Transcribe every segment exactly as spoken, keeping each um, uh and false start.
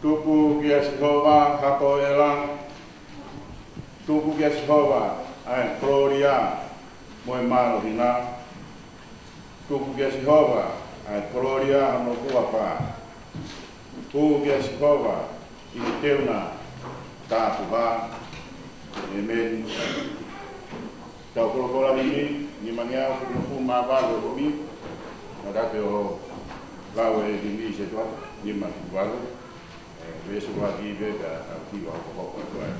Tuku kia Sihova ha toʻola. Tuku kia Sihova ʻa e kolōlia mo e mālohi na. Tuku kia Sihova ʻa e kolōlia hono huafa. Tuku kia Sihova ʻi he teu na tāpuhā. ʻĒmeni. Tau kolokola himi, nimangeau fitunofulu mā valu e himi. Naʻa tau ō ʻo lau e himi ʻi he tuʻa, nima fitu valu. ʻE, veesi ʻuluaki pē, ka tau kiʻi hokohoko atu ai.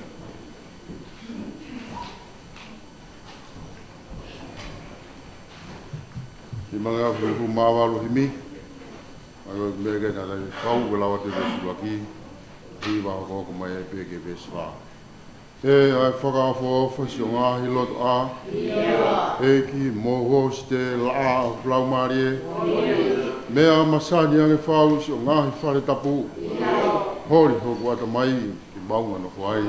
Nimangeau fitunofulu mā valu himi. ʻA ia ko e meʻa ke tau kau ke lau atu e veesi ʻuluaki. Hiva hokohoko mai ai pē ki he veesi fā. ʻE ʻa e fakaʻofoʻofa siʻo ngaahi lotoʻā. ʻEiki, mou hositē laʻā ʻa hoku laumālie. Meʻa masani ange fau siʻo ngaahi fale tapu. Holi hoku ʻatamai ki he maʻunga nofo ai.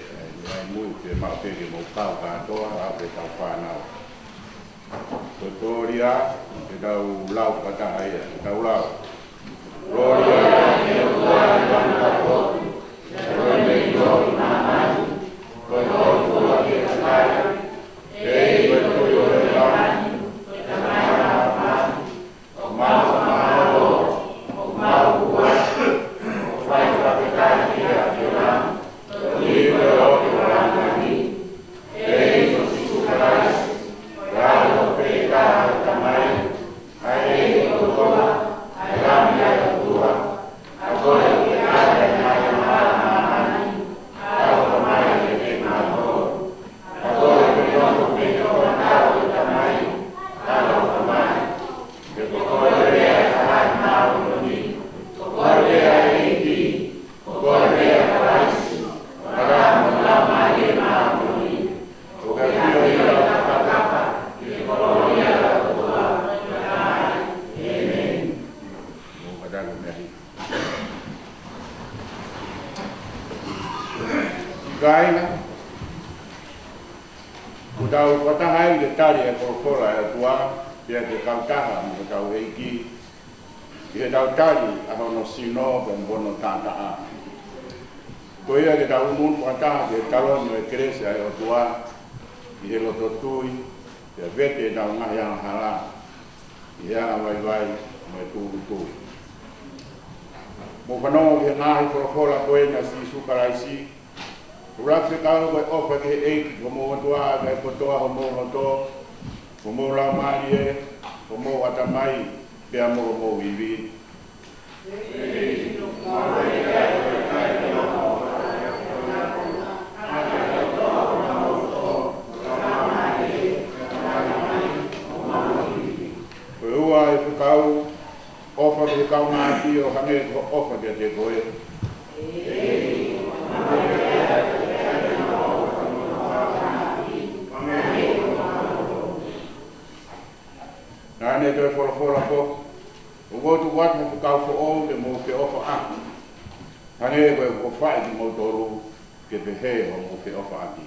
ʻI ai mui ke mau peke mo kau kātoa, ʻa e tau fānau. Ko e kolōlia, ke tau lau fakataha ia, ke tau lau. Kolōlia ki he ʻOtua ʻi he langi tapu, ʻi he langi ʻi māmani, ko e tau fua ki he kakai, ʻEiki ko e tui ʻo e langi, ko e Tamai ʻo māmani, ʻoku mau fakamālō, ʻoku mau ʻofa, ʻoku fai fakafetaʻi ki he ʻAfiona, ko e tui ko e ʻofa ʻo e langi ni. ʻEiki ko Sīsū Kalaisi, ko e ʻAlo pē taha ʻo e Tamai, ʻa e ʻEiki ʻo e ʻOtua, ʻa e Lami ʻa e ʻOtua, ʻa koe ʻoku ke kata ʻi he ngaahi angahala ʻa māmani, ʻaloʻofa mai kiate kimautolu. ʻA koe ʻoku ke nofo pē ʻi he toko taha ʻo e Tamai, ʻaloʻofa mai. He ko koe ʻa e Lea taha ʻi māmani, ko koe ʻa e ʻEiki, ko koe ʻa e Kalaisi, ʻa e Laumālie Māʻoniʻoni, ʻoku ke ʻafio ʻi he takatakaiʻi, ʻi he kolōlia ʻo e ʻOtua. ʻĒmeni. Mou kātaki mei ai. Kāinga, ʻoku tau fakataha ai ke tali e folofola ʻa e ʻOtua, pea ke kautaha mo hotau ʻEiki, ʻi heʻetau tali ʻa hono sino pea mo hono taʻataʻa. Ko ia ke tau ʻunu fakataha ki he taloni ʻo e kelesi ʻa e ʻOtua, ʻi he loto tui, pea vete ʻetau ngaahi angahala, ʻi he anga vaivai mo e tūʻulutui. Mou fanongo ki he ngaahi folofola ko eni ʻa Sīsū Kalaisi, ʻuluaki fekau ko e ʻofa ki he ʻEiki ko homou ʻOtua ʻaki ʻa e kotoa homou loto, homou laumālie, homou ʻatamai, pea mo homou ivi. Ko e ua e fekau, ʻofa ki he kaungāʻapi ʻo hangē ko hoʻo ʻofa kiate koe. Naʻa ne toe folofola foki, ʻoku ou tuku atu ha fekau foʻou ke mou feʻofaʻaki, hangē ko ʻeku ʻofaʻi kimoutolu, ke pehē hoʻomou feʻofaʻaki.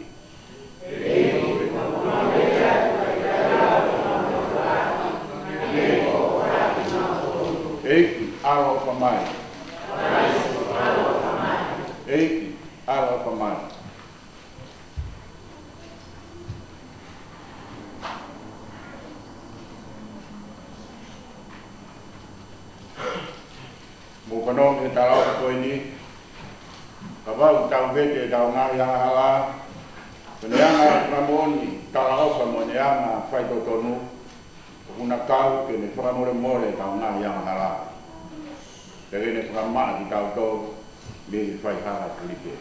ʻEiki, ʻaloʻofa mai. ʻEiki, ʻaloʻofa mai. Mou fanongo ki he talaʻofa ko eni. Kapau ʻoku tau vete ʻetau ngaahi angahala, ko ʻene anga fakamoʻoni, talaʻofa mo ʻene anga faitotonu, ʻoku na kau ke ne fakamolemole ʻetau ngaahi angahala, pea ke ne fakamaʻa kitautolu mei he faihala kulike.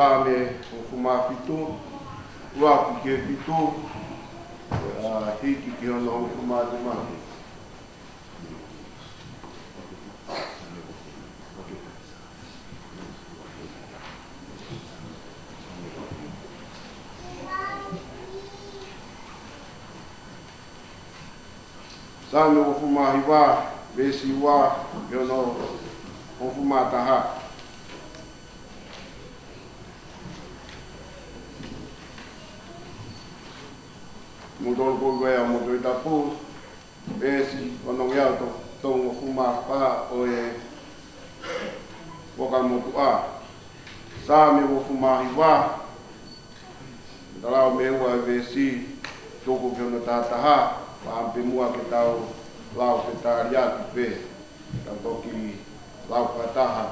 Saame hongofulu mā fitu, ua ki he fitu, ʻa, hiki ki hono hongofulu mā nima. Saame hongofulu mā hiva, veesi ua ki hono hongofulu mā taha. Mou tolu ko ē ʻa e Motuʻa Tapu, veesi ono ngeau to, tolungofulu mā fā ʻo e Fuakava Motuʻa. Saame hongofulu mā hiva, ta lau mei he ua ʻa e veesi, tuku ki hono taha taha, pea ʻamu pē muʻa ke tau lau ke tali atu pē. Tau toki lau fakataha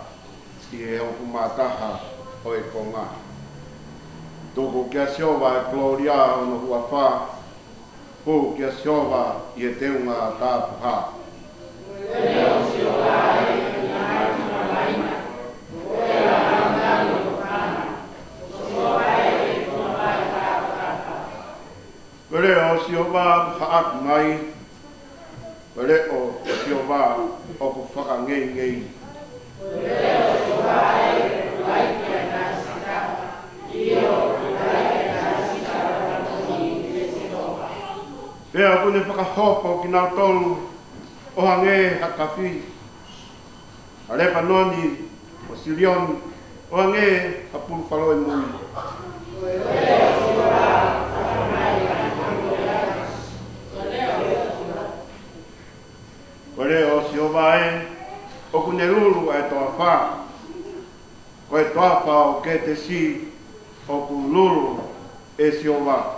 ʻi he hongofulu mā taha ʻo e konga. Tuku kia Sihova e kolōlia ʻo hono huafa. Hū kia Sihova ʻi he teunga tapuhā. Ko e leʻo ʻo Sihova ʻoku haʻaki mai. Ko e leʻo ʻo Sihova ʻoku fakangeingei. Pea ʻoku ne fakahopo kinautolu ʻo hangē ha kafi, ʻa Lepanoni, ʻo Silioni, ʻo hangē ha pulu faloʻi mui. Ko e leʻo ʻo Sihova ē, ʻoku ne lulu ʻa e toafa. Ko e toafa ʻo Ketesi ʻoku lulu ʻe Sihova.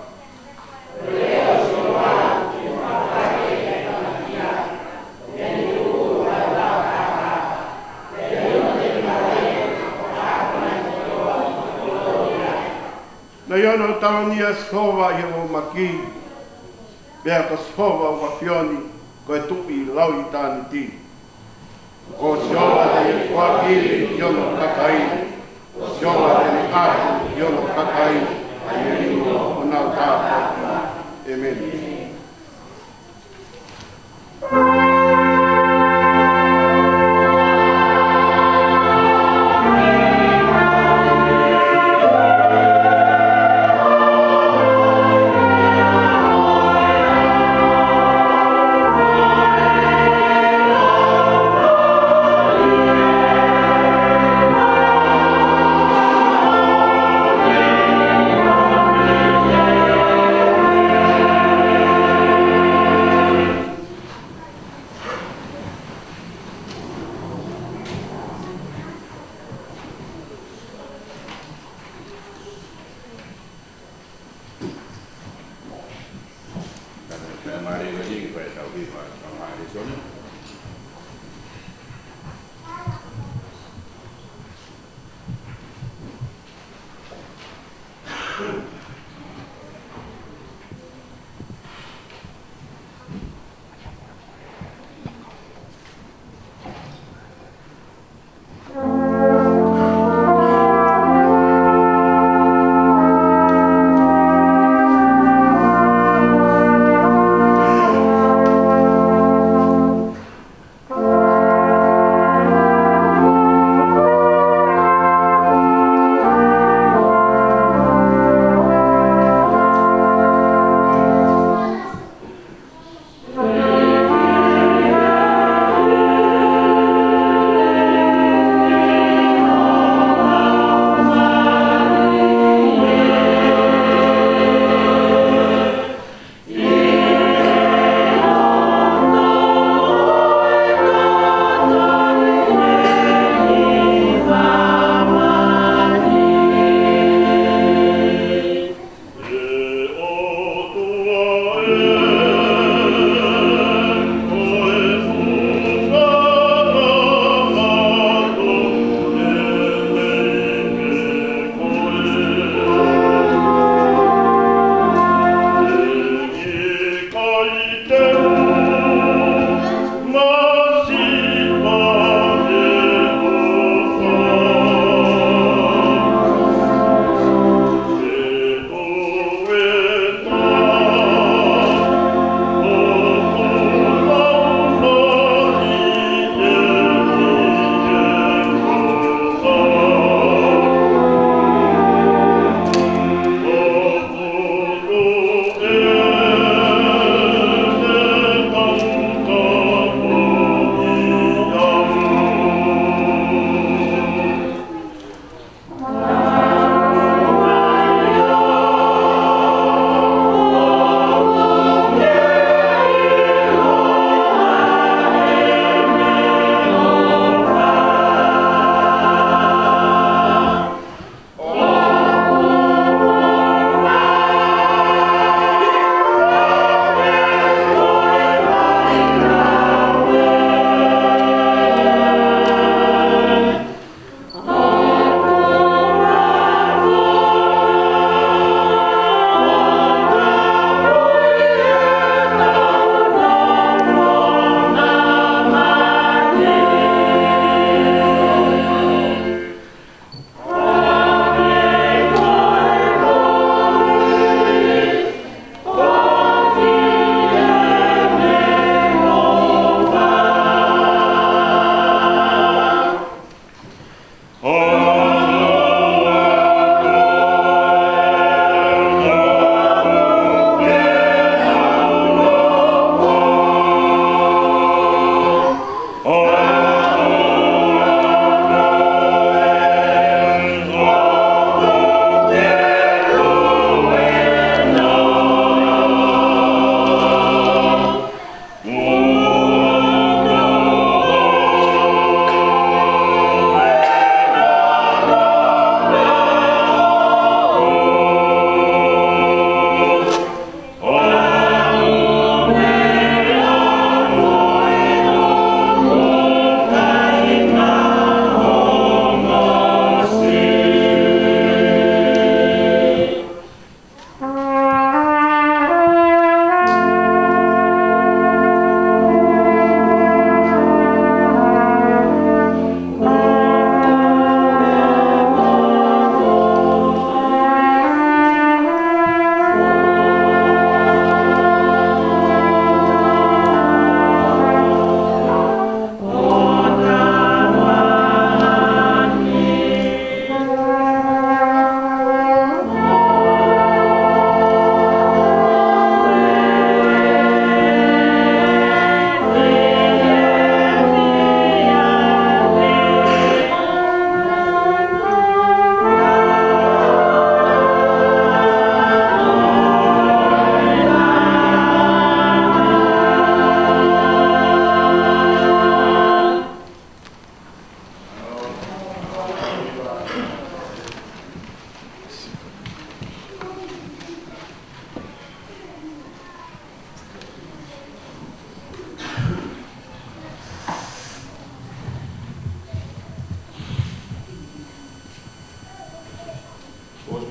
Naʻe ʻi hono taloni ʻa Sihova ʻi he ʻulumaki, pea ko Sihova ʻoku ʻafioni, ko e Tuʻi lauʻitāniti. Ko Sihova te ne foaki ivi ki hono kakai, ko Sihova te ne ʻatu ki hono kakai ʻa e melingo ʻo nau tāpuaki. ʻĒmeni.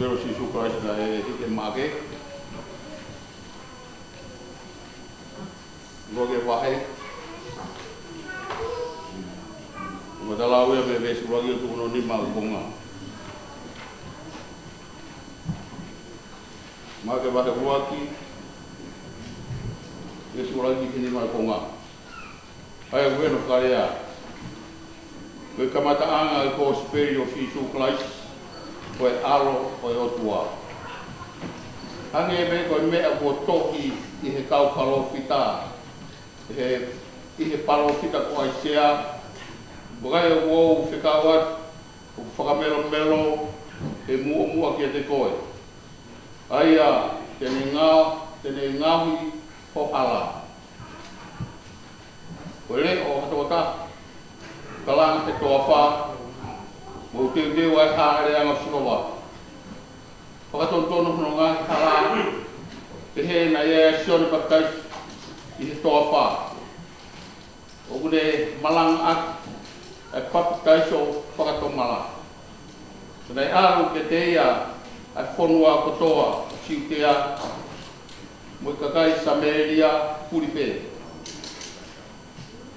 Kosipeli ʻo Sīsū Kalaisi naʻe hiki ʻe Maʻake, ʻuluaki vahe. ʻOku ta lau ia mei he veesi ʻuluaki ʻo tuku hono nima ʻo e konga. Maʻake vahe ʻuluaki, veesi ʻuluaki ki he nima ʻo e konga. ʻA ia ko hono fakalea: Ko e kamataʻanga ʻo e Kosipeli ʻo Sīsū Kalaisi, ko e ʻAlo ʻo e ʻOtua. Hangē pē ko e meʻa kuo tohi ʻi he kau palōfita, ʻi he, ʻi he palōfita ko ʻAisea, Vakai, ʻoku ou fekau atu ʻoku fakamelomelo ʻe Muʻomuʻa kiate koe, ʻa ia te ne ngao-, te ne ngaohi ho hala. Ko e leʻo ʻo ha tokotaha, kalanga ʻe he toafa, mou teuteu ʻa e hāʻeleʻanga ʻo Sihova. Fakatonutonu hono ngaahi hala, pehē naʻe ʻi ai ʻa Sione Papitaiso ʻi he toafa, ʻoku ne malangaʻaki ʻa e papitaiso fakatomala. Pea naʻe ʻalu kiate ia ʻa e fonua kotoa ʻo Siutea mo e kakai Samēlia puli pē,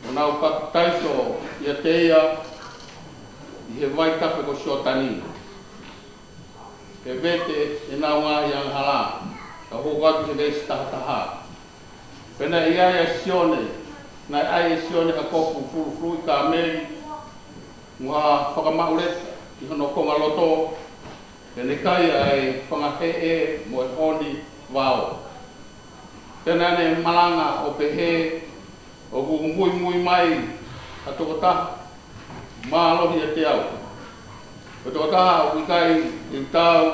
ʻo nau papitaiso ʻiate ia ʻi he vaitafe ko Sioatani, ke vete ʻenau ngaahi angahala. Ka hoko atu ki he veesi taha taha. Pea naʻe ʻi ai ʻa Sione, naʻe ʻai ʻe Sione ha kofu fulufuluʻi kāmeli, mo ha fakamaʻuleta ʻi hono kongaloto, pea ne kai ʻa e fanga heʻe mo e ʻoni vao. Pea naʻa ne malanga ʻo pehē, ʻOku muimui mai ha tokotaha mālohi ʻiate au, ko e tokotaha ʻoku ʻikai te u taau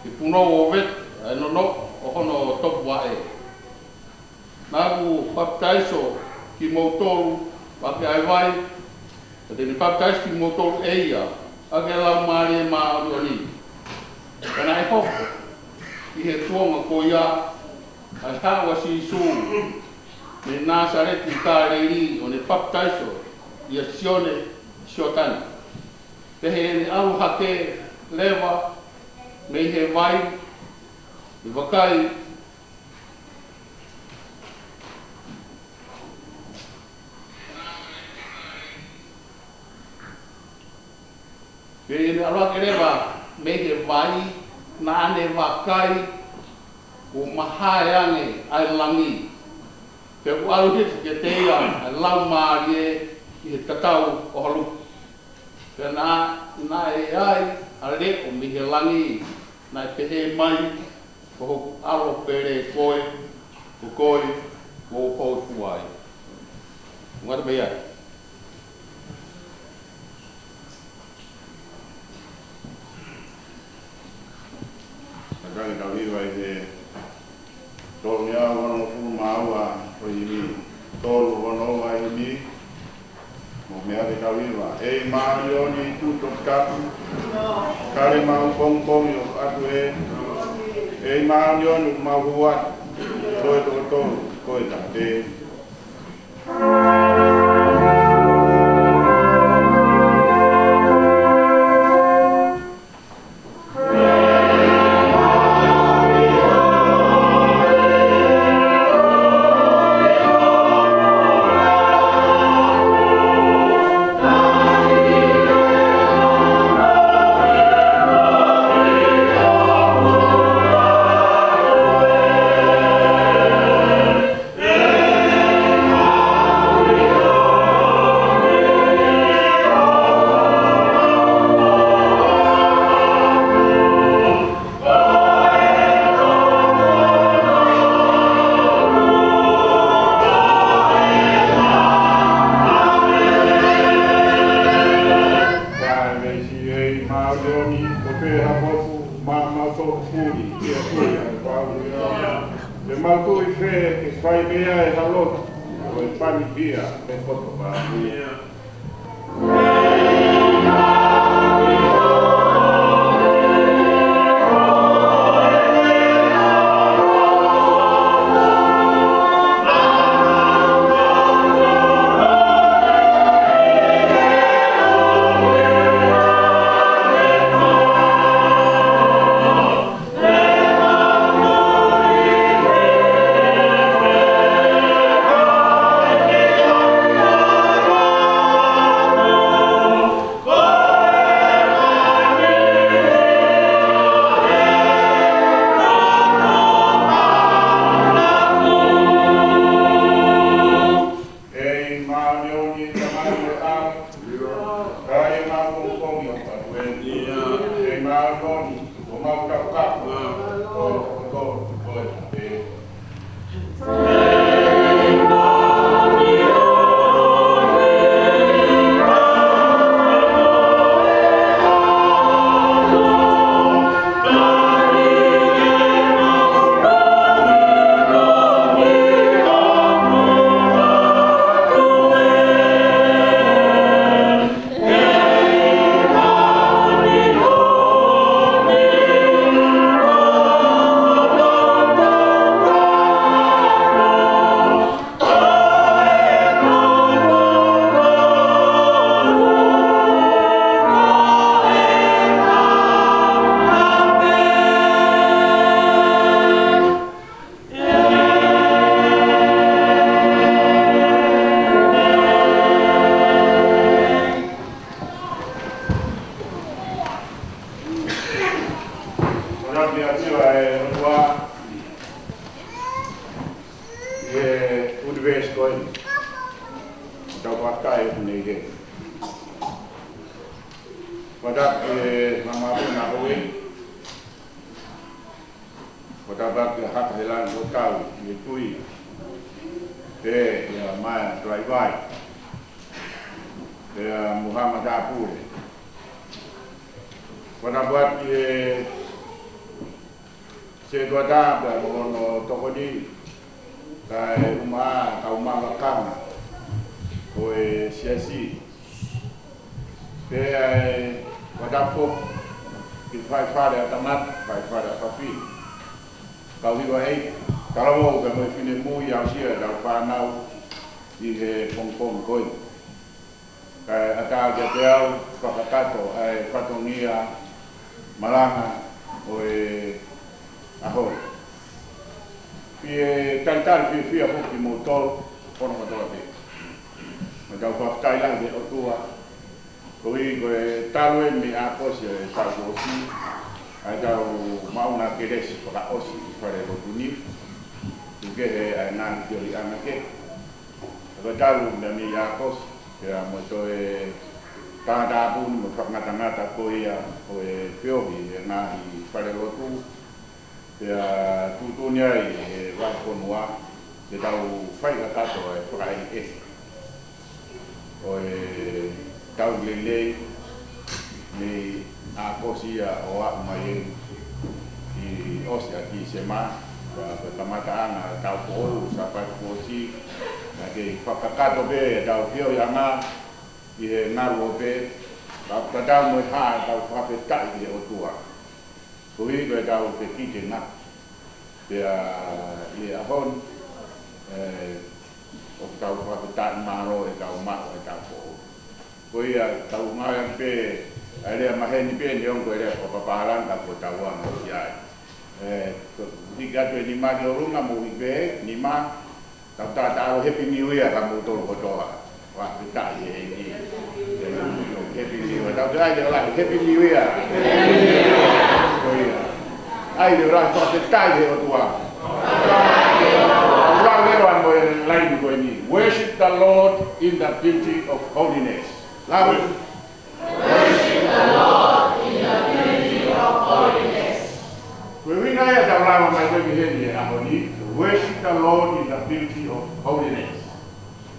ke punou ʻo vete ʻa e nonoʻo ʻo hono topuvaʻe. Naʻa ku papitaiso kimoutolu ʻaki ʻa e vai, ka te ne papitaiso kimoutolu ʻe ia ʻaki ʻa e Laumālie Māʻoniʻoni. Ka naʻe hoko ʻi he kuonga ko ia, ʻa e haʻu ʻa Sīsū mei Nāsaleti ʻi Kāleli, ʻo ne papitaiso ʻia Sione ʻi Sioatani. Pea ʻi heʻene ʻalu hake leva mei he vai, ʻe vakai, pea ʻi heʻene ʻalu hake leva mei he vai, naʻa ne vakai kuo mahae ange ʻa e langi, pea kuo ʻalu hifo kiate ia ʻa e Laumālie ʻi he tatau ʻo ha lupe. Pea naʻe, naʻe ʻi ai ha leʻo mei he langi, naʻe pehē mai, Ko hoku ʻAlo pele koe, ko koe kuo u hōifua ai. Ngata pē ia. Ka tali ka viva ʻi he tolungeau onongofulu mā ua ʻo e himi. Tolu ono ua himi. Mou meʻa ke tau hiva. ʻEiki māʻoniʻoni, tuʻi toputapu, kale maʻu pongipongi ʻoku ʻatu ē. ʻEiki māʻoniʻoni, ʻoku mau hū atu. Ko e toko tolu, ko e taha pē. Kae veisi ʻEiki māʻoniʻoni, ko fē ha hoku maʻamautolu puli, ʻia tuʻi ʻa e pau ia. Te mau tuʻi fē ke fai mei ai ha lotu, ko e pani pea mo e poto pā. Kai mau pongipongi ʻo patueni, kai mau loni, ʻo mau tau kapu, ʻo, ʻo tō, ʻo e pē. Ko e ʻAfiona ʻa e ʻOtua ʻi he ʻunivēsi ko eni. Tau fakataha atu nei he. Ko e ʻAfiona ʻa e māmani ʻa e ʻOtua. Ko e ʻAfiona ʻa e haka he langi ʻo tau ʻi he tui. Pea ʻia Maea Tulaivai. Pea Muhama Tāpule. Ko e ʻAfiona ʻa e sētuata pea mo hono tokoni, kae ʻumaʻā kau maʻu lakanga ʻo e siasi. Pea ʻe ʻAfiona foki ki he faifale ʻa Tamata, faifale ʻa Fafine. Kau hiva ʻeiki, talavou pea mo e finemui, aʻusia ʻetau fānau ʻi he pongipongi ko eni. Kae ʻatā kiate au fakakakato ʻa e fatongia malanga ʻo e ʻaho ni. Pea ʻe talitali fiefia foki kimoutolu, hono kotoa pē. Mo tau fakafetaʻi lahi ki he ʻOtua, koeʻuhi ko e talu eni mei ʻAokosi ʻo e taʻu kuo ʻosi, ʻa ʻetau maʻu ʻa e kelesi fakaʻosi ʻi he falelotu ni, tuku kehe ʻa e ngaahi feohiʻanga kehe. Ko e talu mei ʻAokosi, pea mo e toe tātāpuni mo e fakangatangata ko ia ʻo e feohi ʻi he ngaahi falelotu, pea tuʻutuʻuni ai ʻe he Vahefonua ke tau fai kakato ʻa e fakaʻehiʻehi ʻo e tau lelei mei ʻAokosi ia ʻo aʻu mai eni ki he ʻosi ʻa Tīsema, pea ko e kamataʻanga ʻo e taʻu foʻou, Sāpate kuo ʻosi, naʻe kei fakakakato pē ʻetau feohiʻanga ʻi he ngaluope, ka ʻoku tatau mo e hā ʻetau fakafetaʻi ki he ʻOtua. Koeʻuhi ko ʻetau fekitenga. Pea ʻi he ʻaho ni, ē, ʻoku tau fakafetaʻi, mālō ʻetau maʻu ʻetau foʻou. Ko ia tau ngāueʻaki pē ʻa e lea maheni pē, neongo ko e lea fakapālangi ka ko ʻetau anga ʻoku ʻi ai. Ē, ko, hiki atu e nima ki ʻolunga mo hiki pē, nima, tau tātā ʻo Happy New Year kia moutolu kotoa. Fakafetaʻi he ʻEiki. Happy New Year. Tau te ʻai leʻo lahi, Happy New Year. Ko ia. ʻAi leʻo lahi, fakafetaʻi he ʻOtua. Lau leʻo ʻa mo e laini ko eni. Worship the Lord in the beauty of holiness. Lau. Worship the Lord in the beauty of holiness. Ko e ʻuhinga ia ʻetau lava mai ko eni he ʻaho ni, worship the Lord in the beauty of holiness.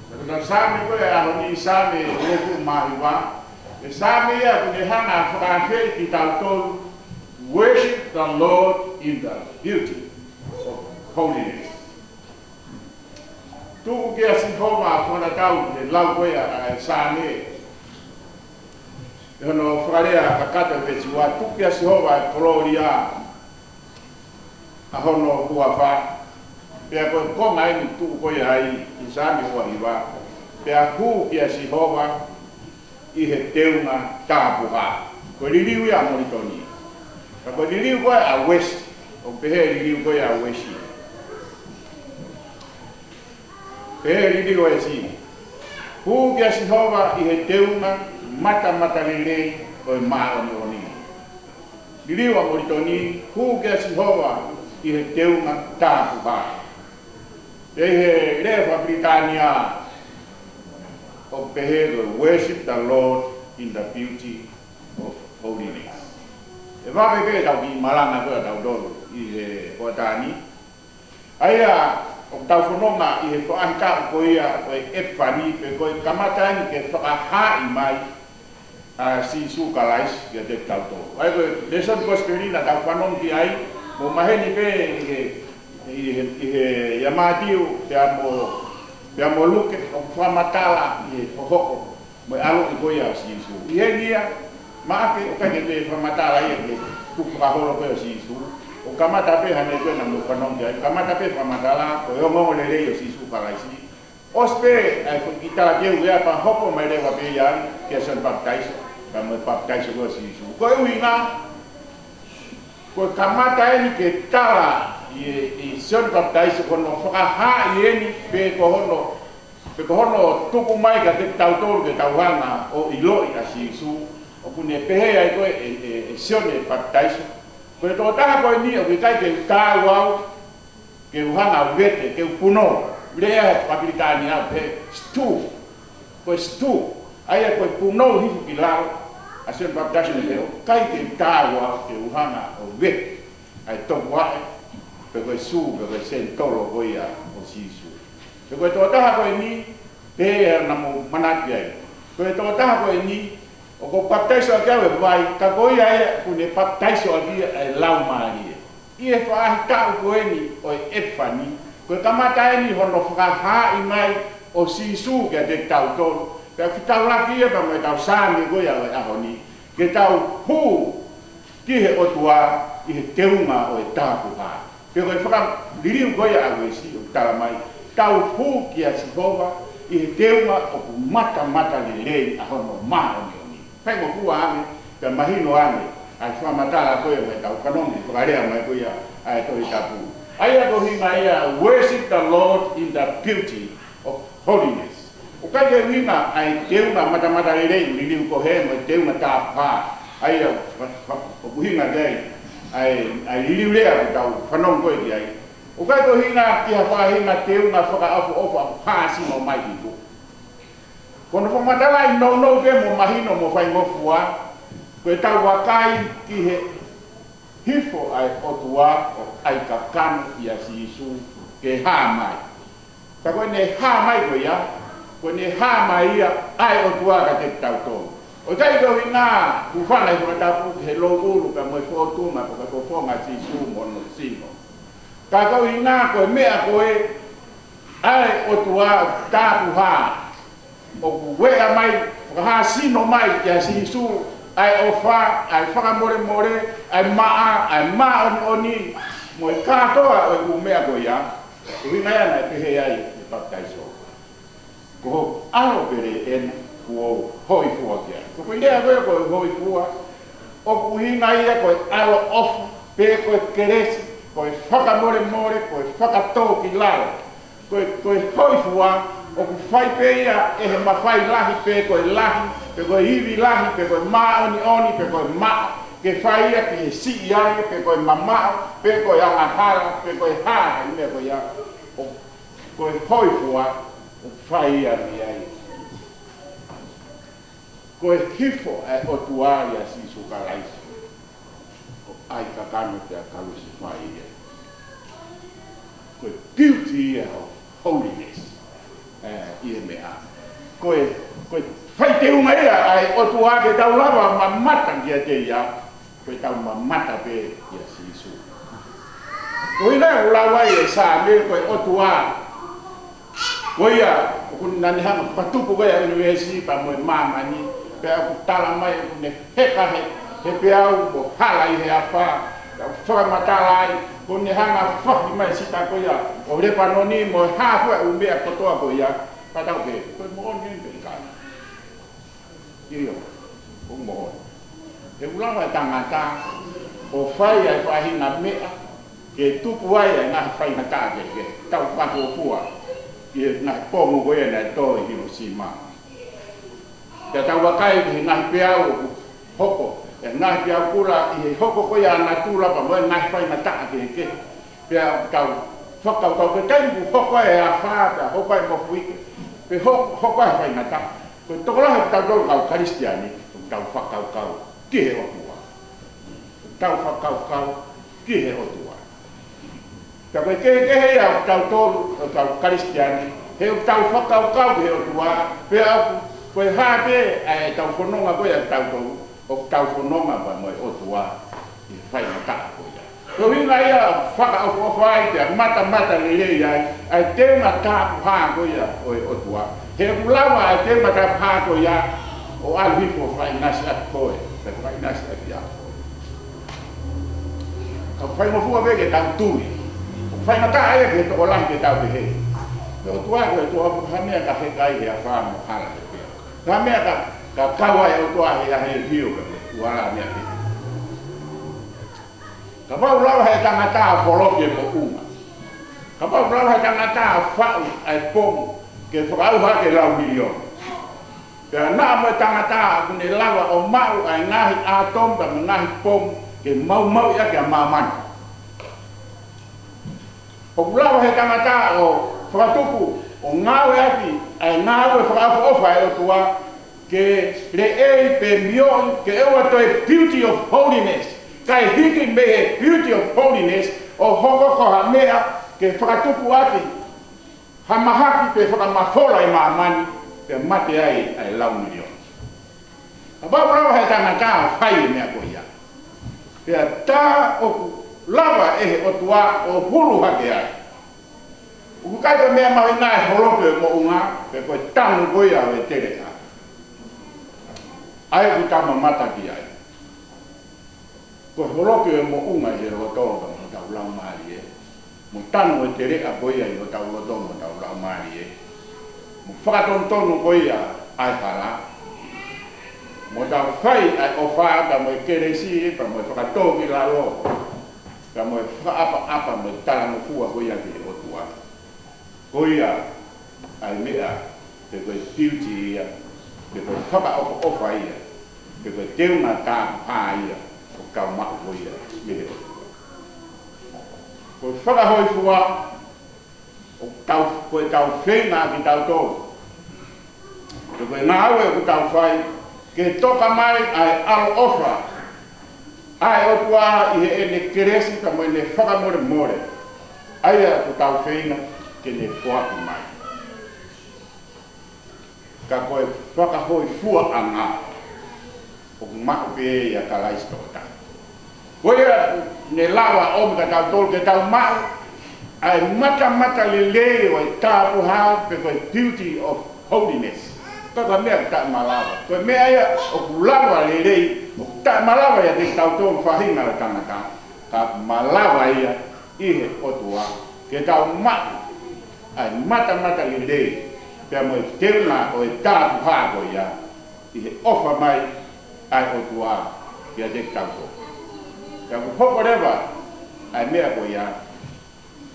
Ko e Saame ko e ʻaho ni, Saame uofulu mā hiva, ʻa e Saame ia ʻoku ne hanga ʻo fakaafeʻi kitautolu, worship the Lord in the beauty of holiness. Tuku kia Sihova, fakatatau ki he lau ko ia ʻa e Saame. ʻI hono fakalea kakato ʻi he veesi ua, tuku kia Sihova ʻa e kolōlia ʻa hono huafa. Pea ko e konga eni ʻoku tuʻu ko ia ai ʻi Saame ua hiva. Pea hū kia Sihova ʻi he teunga tāpuhā. Ko e liliu ia ʻa Molitoni. Ka ko e liliu ko ia ʻa Uesi, ʻoku pehē liliu ko ia ʻa Uesi. Pehē liliu ʻa Uesi. Hū kia Sihova ʻi he teunga matamatalelei ʻo e māʻoniʻoni. Liliu ʻa Molitoni, hū kia Sihova ʻi he teunga tāpuhā. ʻI he lea fakapilitānia, ʻOku pehē ko e worship the Lord in the beauty of holiness. ʻE vave pē ʻetau kiʻi malanga ko ē ʻatautolu ʻi he kuata ni. ʻA ia, ʻoku tau fononga ʻi he faʻahitaʻu ko ia ko e Epifani pe ko e kamata eni ke fakahaaʻi mai ʻa Sīsū Kalaisi kiate kitautolu. ʻA ia ko e lēsoni kosipeli naʻa tau fanongo ki ai, mou maheni pē ʻi he, ʻi he, ʻi he, ʻia Mātiu, pea mo, pea mo Luke, ʻoku fakamatala ʻi he hohoko mo e ʻaloʻi ko ia ʻo Sīsū. ʻI he ngia, Maʻake ʻoku ʻikai ke toe fakamatala ia ki he tukufakaholo ko ia ʻo Sīsū. ʻOku kamata pē hangē ko ena naʻa mou fanongo ki ai, kamata pē fakamatala ko e ongoongolelei ʻo Sīsū Kalaisi. ʻOsi pē ʻa e foʻi kiʻi talateu ia pea hopo mai leva pē ia kia Sione Papitaiso, pea mo e papitaiso ko ia ʻo Sīsū. Ko e ʻuhinga, ko e kamata eni ke tala ʻe, ʻe Sione Papitaiso ko hono fakahaaʻi eni pe ko hono, pe ko hono tuku mai kiate kitautolu ke tau hanga ʻo ʻiloʻi ʻa Sīsū. ʻOku ne pehē ai ko ē ʻe, ʻe, ʻe Sione Papitaiso, ko e tokotaha ko eni ʻoku ʻikai ke u taau au ke u hanga ʻo vete, ke u punou. Lea he fakaPilitānia pē, stew. Ko e stew. ʻA ia ko e punou hifo ki lalo ʻa Sione Papitaiso, ne pehē ʻoku ʻikai ke u taau au ke u hanga ʻo vete ʻa e topuvaʻe, pe ko e sū, pe ko e senitolo ko ia ʻo Sīsū. Pe ko e tokotaha ko eni, pehē naʻa mou manatu ki ai. Ko e tokotaha ko eni, ʻoku ou papitaiso ʻaki au ʻe vai, ka ko ia ia ʻoku ne papitaiso ʻaki ia ʻe Laumālie. ʻI he faʻahitaʻu ko eni ʻo e Epifani, ko e kamata eni hono fakahaaʻi mai ʻo Sīsū kiate kitautolu. Pea fetaulaki ia pea mo ʻetau Saame ko ia ʻo e ʻaho ni, ke tau hū ki he ʻOtua ʻi he teunga ʻo e tapuhā. Pe ko e fakaliliu ko ia ʻa Uesi ʻoku tala mai, tau hū kia Sihova ʻi he teunga ʻoku matamatalelei ʻa hono māʻoniʻoni. Faingofua ange, pea mahino ange ʻa e fakamatala ko ia mo ʻetau fanongo ki he fakalea mai ko ia ʻa e Tohi Tapu. ʻA ia ko e ʻuhinga ia, worship the Lord in the beauty of holiness. ʻOku ʻikai ke ʻuhinga ʻa e teunga matamatalelei, liliu ko ē mo e teunga tapuhā. ʻA ia, fa-, fa-, ʻoku ʻuhinga ki ai ʻa e, ʻa e liliu lea ʻoku tau fanongo ko ē ki ai. ʻOku ʻikai ko e ʻuhinga ki ha faʻahinga teunga fakaʻofoʻofa ʻoku hā sino mai iku. Ko hono fakamatalaʻi nounou pē mo mahino mo faingofua, ko ʻetau vakai ki he hifo ʻa e ʻOtua ʻo ʻai kakano ʻia Sīsū ke hā mai. Ka ko ʻene hā mai ko ia, ko ʻene hā mai ia ʻa e ʻOtua kiate kitautolu. ʻOku ʻikai ko e ʻuhinga, hūfanga he Tohi Tapu, he louʻulu pea mo e fōtunga, pe ko e fofonga ʻo Sīsū mo hono sino. Ka ko e ʻuhinga ko e meʻa ko ē ʻa e ʻOtua ʻoku tapuhā, ʻoku ueʻia mai, fakahā sino mai kia Sīsū ʻa e ʻofa, ʻa e fakamolemole, ʻa e maʻa, ʻa e māʻoniʻoni, mo e kātoa ʻo e ʻū meʻa ko ia. Ko e ʻuhinga ia naʻe pehē ai ʻe he papitaiso, ko hoku ʻAlo pele ena kuo u hōifua ki ai. Ko e lea ko ē ko e hōifua, ʻoku ʻuhinga ia ko e ʻaloʻofa, pe ko e kelesi, ko e fakamolemole, ko e fakatōkilalo. Ko e, ko e hōifua, ʻoku fai pē ia ʻe he mafai lahi, pe ko e lahi, pe ko e ivi lahi, pe ko e māʻoniʻoni, pe ko e maʻa, ke fai ia ki he siʻi ange, pe ko e mamaʻo, pe ko e angahala, pe ko e hā ʻa e meʻa ko ia. ʻO, ko e hōifua, ʻoku fai ia mei ai. Ko e hifo ʻa e ʻOtua ʻia Sīsū Kalaisi ʻo ʻai kakano pea kalusefai ia. Ko e beauty ia ʻo holiness. ʻE, ʻi he meʻa, ko e, ko e fai teunga ia ʻa e ʻOtua ke tau lava mamata kiate ia. Ko ʻetau mamata pē kia Sīsū. Ko e ʻuhinga ia ʻoku lau ai ʻe he Saame ko e ʻOtua ko ia ʻoku ne hanga ʻo fakatupu ko ia ʻa e ʻunivēsi pea mo e māmani, pea ʻoku tala mai ʻoku ne heka he, he peau mo hala ʻi he afā, pea ʻoku fakamatala ai, ʻoku ne hanga ʻo fahi mai e sita ko ia ʻo Lepanoni mo e hā fua e ʻū meʻa kotoa ko ia, pea tau pehē, ko e moʻoni eni pe ʻikai? ʻIo, ʻoku moʻoni. He ʻoku lava e tangata ʻo fai ʻa e faʻahinga meʻa ke tupu ai ʻa e ngaahi faingataʻa kehekehe. Tau fakatupu ʻi he ngaahi pongu ko ia naʻe tō ʻi Hinosima. Pea tau vakai ki he ngaahi peau ʻoku hoko, ʻa e ngaahi peau kula ʻi he hoko ko ia ʻa natula pea mo e ngaahi faingataʻa kehekehe. Pea tau fakakaukau ko e taimi ʻoku hoko ai e afā, pea hoko ai e mofuike, pe ho-, hoko ai e faingataʻa, Ko e tokolahi ʻo kitautolu kau Kalisitiane, ʻoku tau fakakaukau ki he ʻOtua. ʻOku tau fakakaukau ki he ʻOtua. Ka ko e kehekehe ia ʻo kitautolu, ʻo kau Kalisitiane, he ʻoku tau fakakaukau ki he ʻOtua, pea ʻoku, ko e hā pē ʻa e tau fononga ko ia ʻo kitautolu, ʻoku tau fononga pē mo e ʻOtua ʻi he faingataʻa ko ia. Ko e ʻuhinga ia ʻoku fakaʻofoʻofa ai pea matamatalelei ai ʻa e teunga tāpuhā ko ia ʻo e ʻOtua. He ʻoku lava ʻa e teunga tāpuhā ko ia ʻo ʻalu hifo ʻo fakaʻinasi ʻaki koe, pea fakaʻinasi ʻaki au. Ka ʻoku faingofua pē ke tau tui. ʻOku faingataʻa ia ki he tokolahi ke tau pehē, ko e ʻOtua, ko e ʻOtua, ko e hā e meʻa ka heka ai he afā mo hala pē pea. Ko e hā e meʻa ka, ka kau ai e ʻOtua he ʻaho ʻe hio ka me ʻuala meʻa pē. Kapau ʻoku lava he tangata ʻo holoki e moʻunga. Kapau ʻoku lava he tangata ʻo faʻu ʻa e pomu ke fakaʻauha ki he lau miliona. Pea naʻa mo e tangata ʻoku ne lava ʻo maʻu ʻa e ngaahi ʻātomu pea mo e ngaahi pomu ke maumauʻi ʻaki ʻa māmani. ʻOku lava he tangata ʻo fakatupu ʻo ngāueʻaki ʻa e ngāue fakaʻofoʻofa ʻa e ʻOtua ke leʻei pe mioʻi ke ʻoua toe beauty of holiness. Kae hiki mei he beauty of holiness ʻo hoko ko ha meʻa ke fakatupu ʻaki ha mahaki pe fakamafola ʻi māmani, pea mate ai ʻa e lau miliona. Kapau ʻoku lava he tangata ʻo fai e meʻa ko ia, pea tā ʻoku lava ʻe he ʻOtua ʻo hulu hake ai. ʻOku ʻikai ko e meʻa mahuʻinga e holoki e moʻunga, pe ko e tanu ko ia ʻo e teleʻa. ʻA ia ʻoku tau mamata ki ai. Ko e holoki e moʻunga ʻi he loto ka mo hotau laumālie. Mo tanu e teleʻa ko ia ʻi hotau loto mo hotau laumālie. Mo fakatonutonu ko ia ʻa e hala. Mo tau fai ʻa e ʻofa ka mo e kelesi, ka mo e fakatōkilalo. Ka mo e fakaʻapaʻapa mo e talangofua ko ia ki he ʻOtua. Ko ia ʻa e meʻa, pe ko e beauty ia, pe ko e fakaʻofoʻofa ia, pe ko e teunga tāpuhā ia, ʻoku tau maʻu ko ia mei he ʻOtua. Ko e fakahōifua, ʻoku tau, ko e tau feinga kitautolu. Ko e ngāue ʻoku tau fai, ke toka mai ʻa e ʻaloʻofa ʻa e ʻOtua ʻi heʻene kelesi ka mo ʻene fakamolemole. ʻA ia ʻoku tau feinga ke ne foaki mai. Ka ko e fakahōifuaʻanga ʻoku maʻu pē ia ʻia Kalaisi tokotaha. Ko ia ne lava ʻo ʻomi kia tautolu ke tau maʻu ʻa e matamatalelei ʻo e tāpuhā pe ko e beauty of holiness. Ka ko e meʻa ʻoku taʻemalava. Ko e meʻa ia ʻoku lava lelei, ʻoku taʻemalava ia ʻiate kitautolu faʻahinga ʻo e tangata. Ka ʻoku malava ia ʻi he ʻOtua ke tau maʻu ʻa e matamatalelei pea mo e teunga ʻo e tāpuhā ko ia ʻi he ʻofa mai ʻa e ʻOtua kiate kitautolu. Pea ʻoku hoko leva ʻa e meʻa ko ia,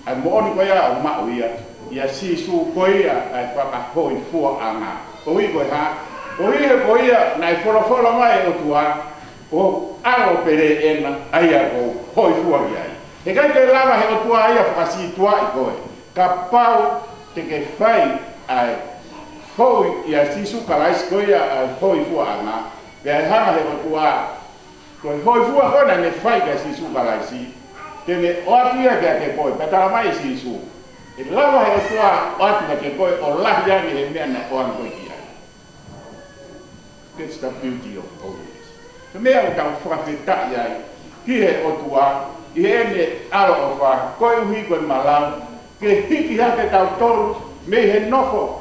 ʻa e moʻoni ko ia ʻoku maʻu ia ʻia Sīsū ko ia ʻa e fakahōifuaʻanga. Koeʻuhi ko e hā? Koeʻuhi he ko ia naʻe folofola mai e ʻOtua, ko hoku ʻAlo pele ena, ʻa ia ʻoku ou hōifua ki ai. He ʻikai ke lava he ʻOtua ia fakasītuaʻi koe. Kapau te ke fai ʻa e fou ʻia Sīsū Kalaisi ko ia ʻa e hōifuaʻanga, pea ʻe hanga he ʻOtua, ko e hōifua ko ena ne fai kia Sīsū Kalaisi, te ne ʻoatu ia kiate koe, pea tala mai ʻe Sīsū, ʻe lava he ʻOtua ʻoatu kiate koe ʻo lahi ange he meʻa naʻe ʻoange koe ki ai. That's the beauty of holiness. Ko e meʻa ʻoku tau fakafetaʻi ai ki he ʻOtua ʻi heʻene ʻaloʻofa, koeʻuhi ko e malava ke hiki hake tautolu mei he nofo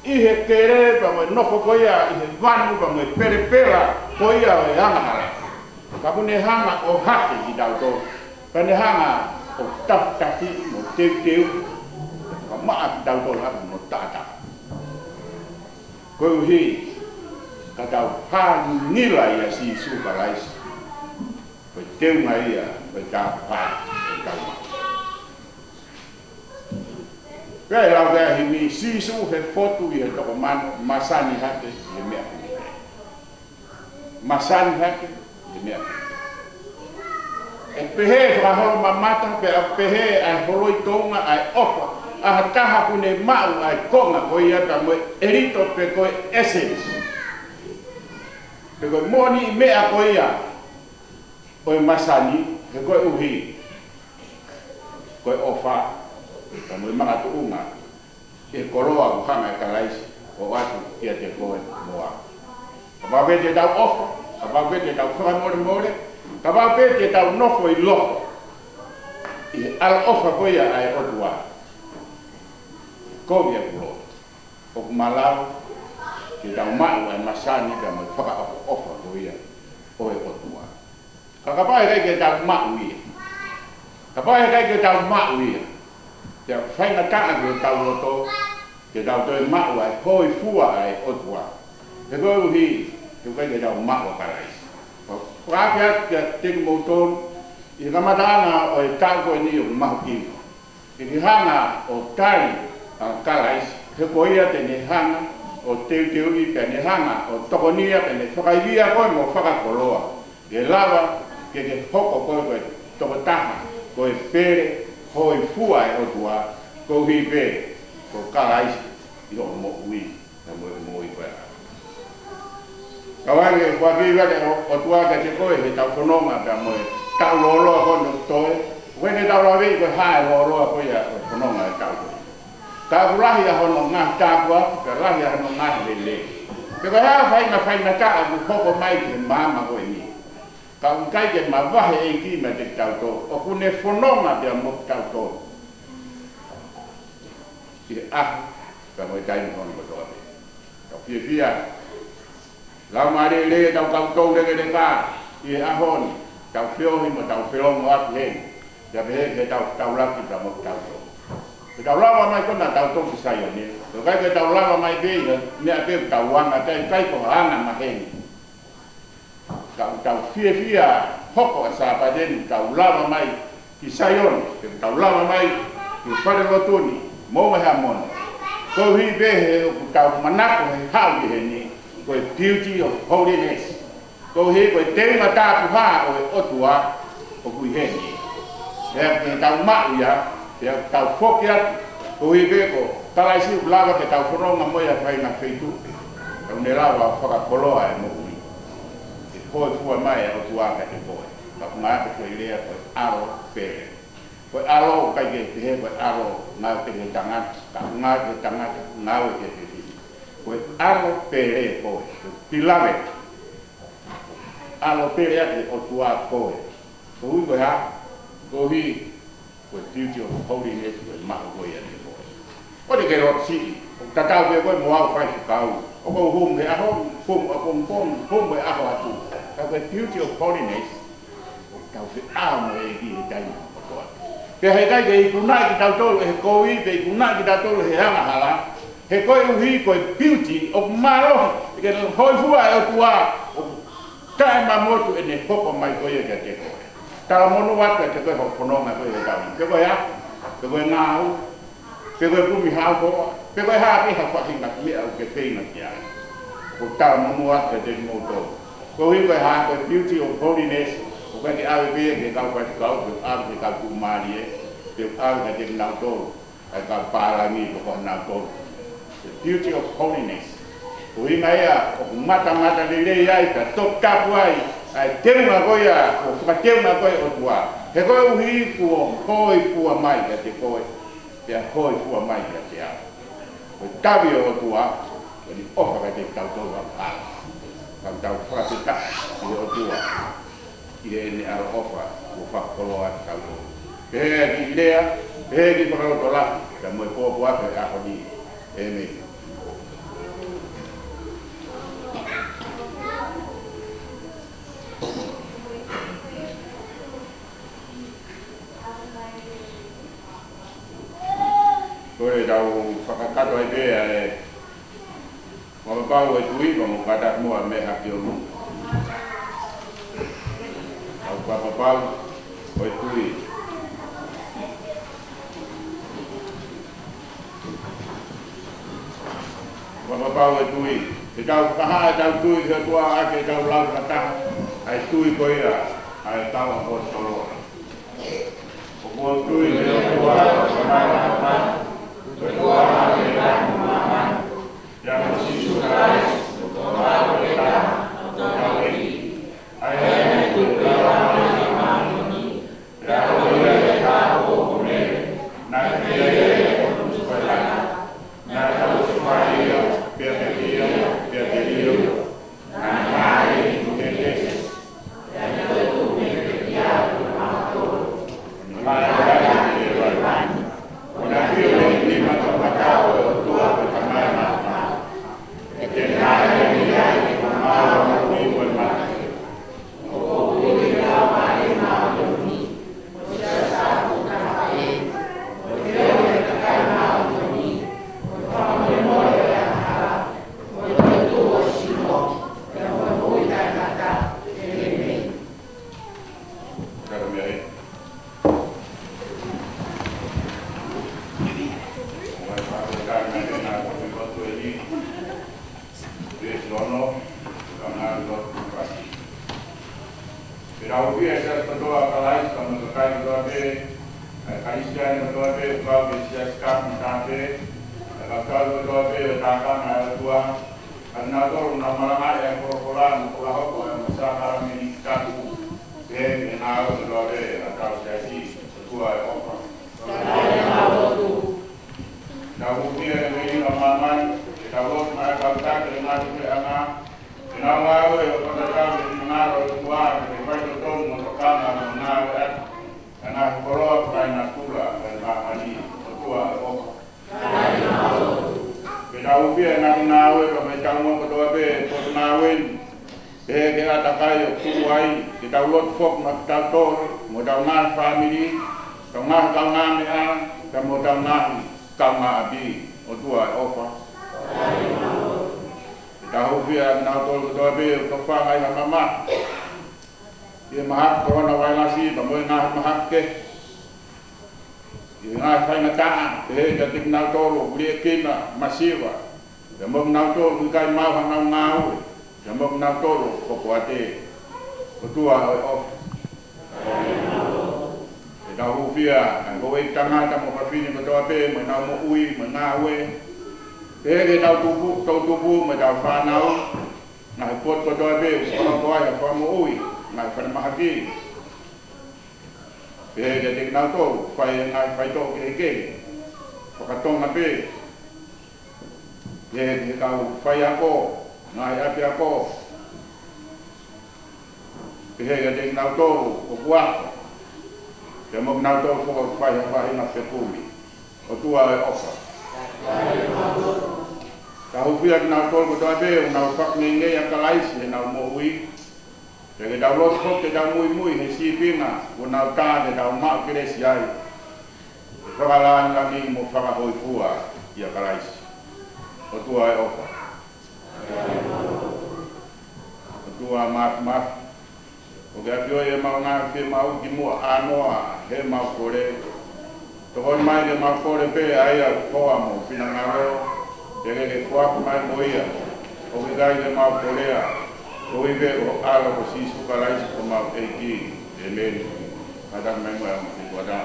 ʻi he kele pea mo e nofo ko ia ʻi he vanu pea mo e pelepela ko ia ʻo e angahala. Ka ʻoku ne hanga ʻo ʻohake kitautolu, pea ne hanga ʻo tafitafi mo teuteu, ka maʻa kitautolu hake mo taʻataʻa. Koeʻuhi ka tau hāngingila ʻia Sīsū Kalaisi, ko e teunga ia ʻo e tāpuhā ʻoku tau maʻu. Pea ʻe lau ʻe he himi, Sīsū he fotu ʻi he toko mano, masani hake ʻi he meʻa pule. Masani hake ʻi he meʻa pule. ʻE pehē fakaholomamata, pea pehē ʻa e holoi tounga ʻa e ʻofa ʻA ha taha ʻoku ne maʻu ʻa e konga ko ia pea mo e ʻelito pe ko e essence, pe ko e moʻoniʻi meʻa ko ia ʻo e masani, he koeʻuhi ko e ʻofa pea mo e makatuʻunga ʻi he koloa ʻoku hanga ʻe Kalaisi ʻo ʻoatu kiate koe mo au. Kapau pē te tau ʻofa, kapau pē te tau fakamolemole, kapau pē te tau nofo ʻi loto ʻi he ʻaloʻofa ko ia ʻa e ʻOtua, kovi ʻeku loto, ʻoku malava ke tau maʻu ʻa e masani pea mo e fakaʻofoʻofa ko ia ʻo e ʻOtua. Ka kapau ʻe ʻikai ke tau maʻu ia, kapau ʻe ʻikai ke tau maʻu ia, pea faingataʻa ki hotau loto ke tau toe maʻu ʻa e hōifua ʻa e ʻOtua, he koeʻuhi he ʻoku ʻikai ke tau maʻu ʻa Kalaisi. Ka ʻoku ʻafe atu kiate kimoutolu ʻi he kamataʻanga ʻo e taʻu ko eni ʻoku mahuʻinga ke ke hanga ʻo tali ʻa Kalaisi, he ko ia te ne hanga ʻo teuteuʻi, pea ne hanga ʻo tokonia, pea ne fakaivia koe mo fakakoloa ke lava ke ke hoko koe ko e tokotaha, ko e pele hōifua ʻa e ʻOtua, koeʻuhi pē ko Kalaisi ʻi hoʻo moʻui. Ka mo e moʻui ko ē. Ka ʻoku ʻikai ke foaki ʻe he ʻOtua kiate koe ʻi heʻetau fononga pea mo e taʻu lōloa ko eni ʻoku toe. ʻOku ʻikai ke tau laveʻi ko e hā e lōloa ko ia ʻo e fononga ʻo e taʻu ko ē. Ka ʻoku lahi ʻa hono ngaahi tāpuaki, ka lahi ʻa hono ngaahi lelei. Pe ko e hā e faʻahinga faingataʻa ʻoku hoko mai ki he māmani ko eni, ka ʻoku ʻikai ke mavahe ʻEiki meiate kitautolu, ʻoku ne fononga pea mo kitautolu ʻi he ʻaho pea mo e taimi hono kotoa pē. Tau fiefia. Laumālie lelei ʻetau kau toulekeleka ʻi he ʻaho ni, tau feohi mo tau felōngoaki heni, pea pehē ki heʻetau fetaulaki pea mo kitautolu. Ke tau lava mai ko ena ʻo tau toki Saione, ʻoku ʻikai ke tau lava mai pē ʻi ha meʻa pē ʻoku tau anga, ʻikai, ʻikai ko ha anga maheni. Ka ʻoku tau fiefia hoko ʻa Sāpate ni, tau lava mai ki Saione, ke tau lava mai ki he falelotu ni, mo e Hamoni. Koeʻuhi pē he ʻoku tau manako he haʻu ki heni, ko e beauty of holiness. Koeʻuhi ko e teunga tapuhā ʻo e ʻOtua ʻoku ʻi heni. Pea ke tau maʻu ia, pea tau foki atu, koeʻuhi pē ko Kalaisi ʻoku lava ke tau fononga mo ia ʻi ha faʻahinga feituʻu, ʻoku ne lava ʻo fakakoloa e moʻui. ʻE hōifua mai ʻa e ʻOtua kiate koe. Ka ʻoku ngāueʻaki e foʻi lea ko e ʻAlo pele. Ko e ʻAlo ʻoku ʻikai ke pehē ko e ʻAlo ngāue ki he tangata, ka ngāue ki he tangata, ngāue ki he fefine. Ko e ʻAlo pele koe, ko e beloved. ʻAlo pele ʻa e ʻOtua koe. Koeʻuhi ko e hā? Koeʻuhi ko e beauty of holiness, ko e maʻu ko ia ʻiate koe. ʻOua te ke loto siʻi, ʻoku tatau pē koe mo au faifekau. ʻOku ou humu he ʻaho, humu ʻapongipongi, humu he ʻaho atu. Ka ko e beauty of holiness, ʻoku tau feʻao mo e ʻEiki he taimi kotoa. Pea he ʻikai ke ikunaʻi kitautolu ʻe he kovi, pe ikunaʻi kitautolu ʻe he angahala, he koeʻuhi ko e beauty ʻoku mālohi, ke hōifua e ʻOtua, ʻoku taʻemamotu ʻene hoko mai ko ia kiate koe. Talamonū atu kiate koe hoʻo fononga ko ia he taʻu ni. Pe ko e ako, pe ko e ngāue, pe ko e kumi haʻu koa, pe ko e hā pē ha faʻahinga meʻa ʻoku ke feinga ki ai. ʻOku talamonū atu kiate kimoutolu. Koeʻuhi ko e hā? Ko e beauty of holiness, ʻoku ʻikai ke ʻave pē ia ki he kau faifekau, pe ʻave ki he kau tuʻumālie, pe ʻave kiate kinautolu ʻa e kau pālangi ko kinautolu. The beauty of holiness. Ko e ʻuhinga ia ʻoku matamata lelei ai, pea toputapu ai ʻa e teunga ko ia, ʻoku fakateunga ko ē ʻOtua. He koeʻuhi kuo hōifua mai kiate koe, pea hōifua mai kiate au. Ko e tavi ʻo e ʻOtua, ko ʻene ʻofa kiate kitautolu ʻaupito. Ka tau fakafetaʻi ki he ʻOtua ʻi heʻene ʻaloʻofa kuo fakakoloa kitautolu. Pehē ʻa e kiʻi lea, pehē ʻa e kiʻi fakalotolahi, pea mo e pōpoaki ʻo e ʻaho ni. ʻĒmeni. Ko e tau fakakakato ai pē ʻa e fakapapau ʻo e tui, pea mo kātaki muʻa mei hake ʻo lunga. Tau fakapapau ʻo e tui. Fakapapau ʻo e tui. Ke tau fakahā ʻetau tui ki he ʻOtua ʻaki ʻetau lau fakataha ʻa e tui ko ia ʻa e kau ʻaposetolo. ʻOku ou tui ki he ʻOtua, ko e Tamai ʻo e ʻOtua, Pea ʻoku ʻi ai e siasi kotoa ʻa Kalaisi, ka mo e kakai kotoa pē, ʻa e Kalisitiane kotoa pē, ʻoku kau ki he siasi kātoa pē, ʻa e kau tau kotoa pē ʻo e tākanga ʻa e ʻOtua, ʻa kinautolu naʻa nau malangaʻi ʻa e folofola, mo fakahoko ʻa e ongo sākalamēniti tapu, pehē ki he ngāue kotoa pē ʻa hotau siasi, ʻOtua ʻe ʻofa. Tau hūfia he meʻa ʻi māmani, ke tau lotu maʻá e kau taki ʻo e ngaahi puleʻanga, ke nau ngāue ʻo fakatatau ki he finangalo ʻo e ʻOtua, ke faitotonu mo tokanga ʻa e ngāue ʻaki ʻa e ngaahi koloa fakaenatula ʻo e māmani, ʻOtua ʻe ʻofa. Ke tau hūfia he ngaahi ngāue ʻa e kau Tonga kotoa pē, potungāue ni, pehē ki he ʻātakai ʻoku tuʻu ai, ke tau lotu foki maʻa kitautolu, mo hotau ngaahi fāmili, hotau ngaahi kaungāmeʻa, pea mo hotau ngaahi kaungāʻapi, ʻOtua ʻe ʻofa. Ke tau hūfia kinautolu kotoa pē ʻoku tofanga ʻi ha mamahi ʻi he mahaki koronavailasi, pea mo e ngaahi mahaki kehe, ʻi he ngaahi faingataʻa, pehē kiate kinautolu ʻoku liʻekina, masiva, pea mo kinautolu ʻoku ʻikai maʻu haʻanau ngāue, pea mo kinautolu ʻoku poate, ʻOtua ʻe ʻofa. Ke tau hūfia ʻa e houʻeiki tangata mo fafine kotoa pē, mo ʻenau moʻui, mo e ngāue, pehē ki heʻetau toʻu-, toʻutupu, mo ʻetau fānau, ngaahi potu kotoa pē ʻoku fakahoko ai ha fakamoʻui, ngaahi falemahaki, pehē kiate kinautolu ʻoku fai e ngaahi faitoʻo kehekehe faka-Tonga pē, pehē ki he kau faiako, ngaahi ʻapiako, pehē kiate kinautolu ʻoku ako, pea mo kinautolu foki ʻoku fai ha faʻahinga fekumi, ʻOtua ʻe ʻofa. Tau hūfia kinautolu kotoa pē ʻoku nau fakangeingeia ʻa Kalaisi heʻenau moʻui, pea ke tau lotu foki ke tau muimui he sīpinga kuo nau tā ke tau maʻu kelesi ai, ke fakalāngilangi mo fakahōifua ʻia Kalaisi, ʻOtua ʻe ʻofa. ʻOtua Māfimafi, ʻoku ke ʻafioʻi ʻemau ngaahi fiemaʻu kimuʻa ʻānoa heʻemau kole. Tokoni mai ke mau kole pē ʻa ia ʻoku hoa mo finangalo, pea ke ke foaki mai mo ia ʻoku ʻikai ke mau kolea, koeʻuhi pē ko ho ʻAlo ko Sīsū Kalaisi ko homau ʻEiki. ʻĒmeni. Kātaki mai mo e ongo fekuata.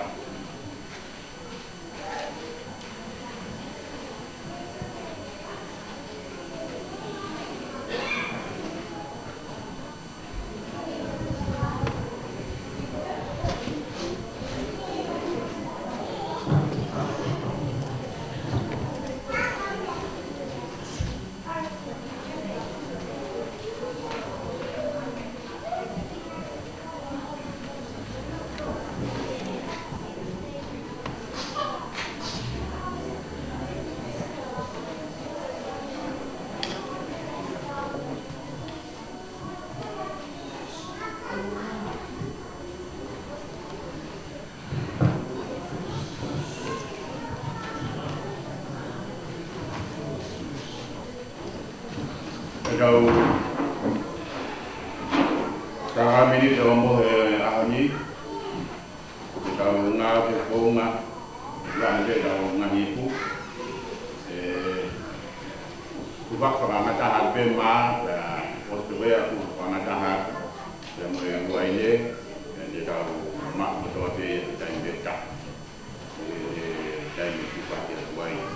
Ke tau tā miniti ʻo mohe ʻaho ni, ke tau ngāue ki he founga, ngāue ki heʻetau ngaahi ipu. ʻE, tufaki fakangataha pē mā, pea ʻosi pē ʻa e tufaki fakangataha, pea mo e uaine, pea te tau maʻu kotoa pē he taimi pē taha. ʻE, taimi tufaki atu ai.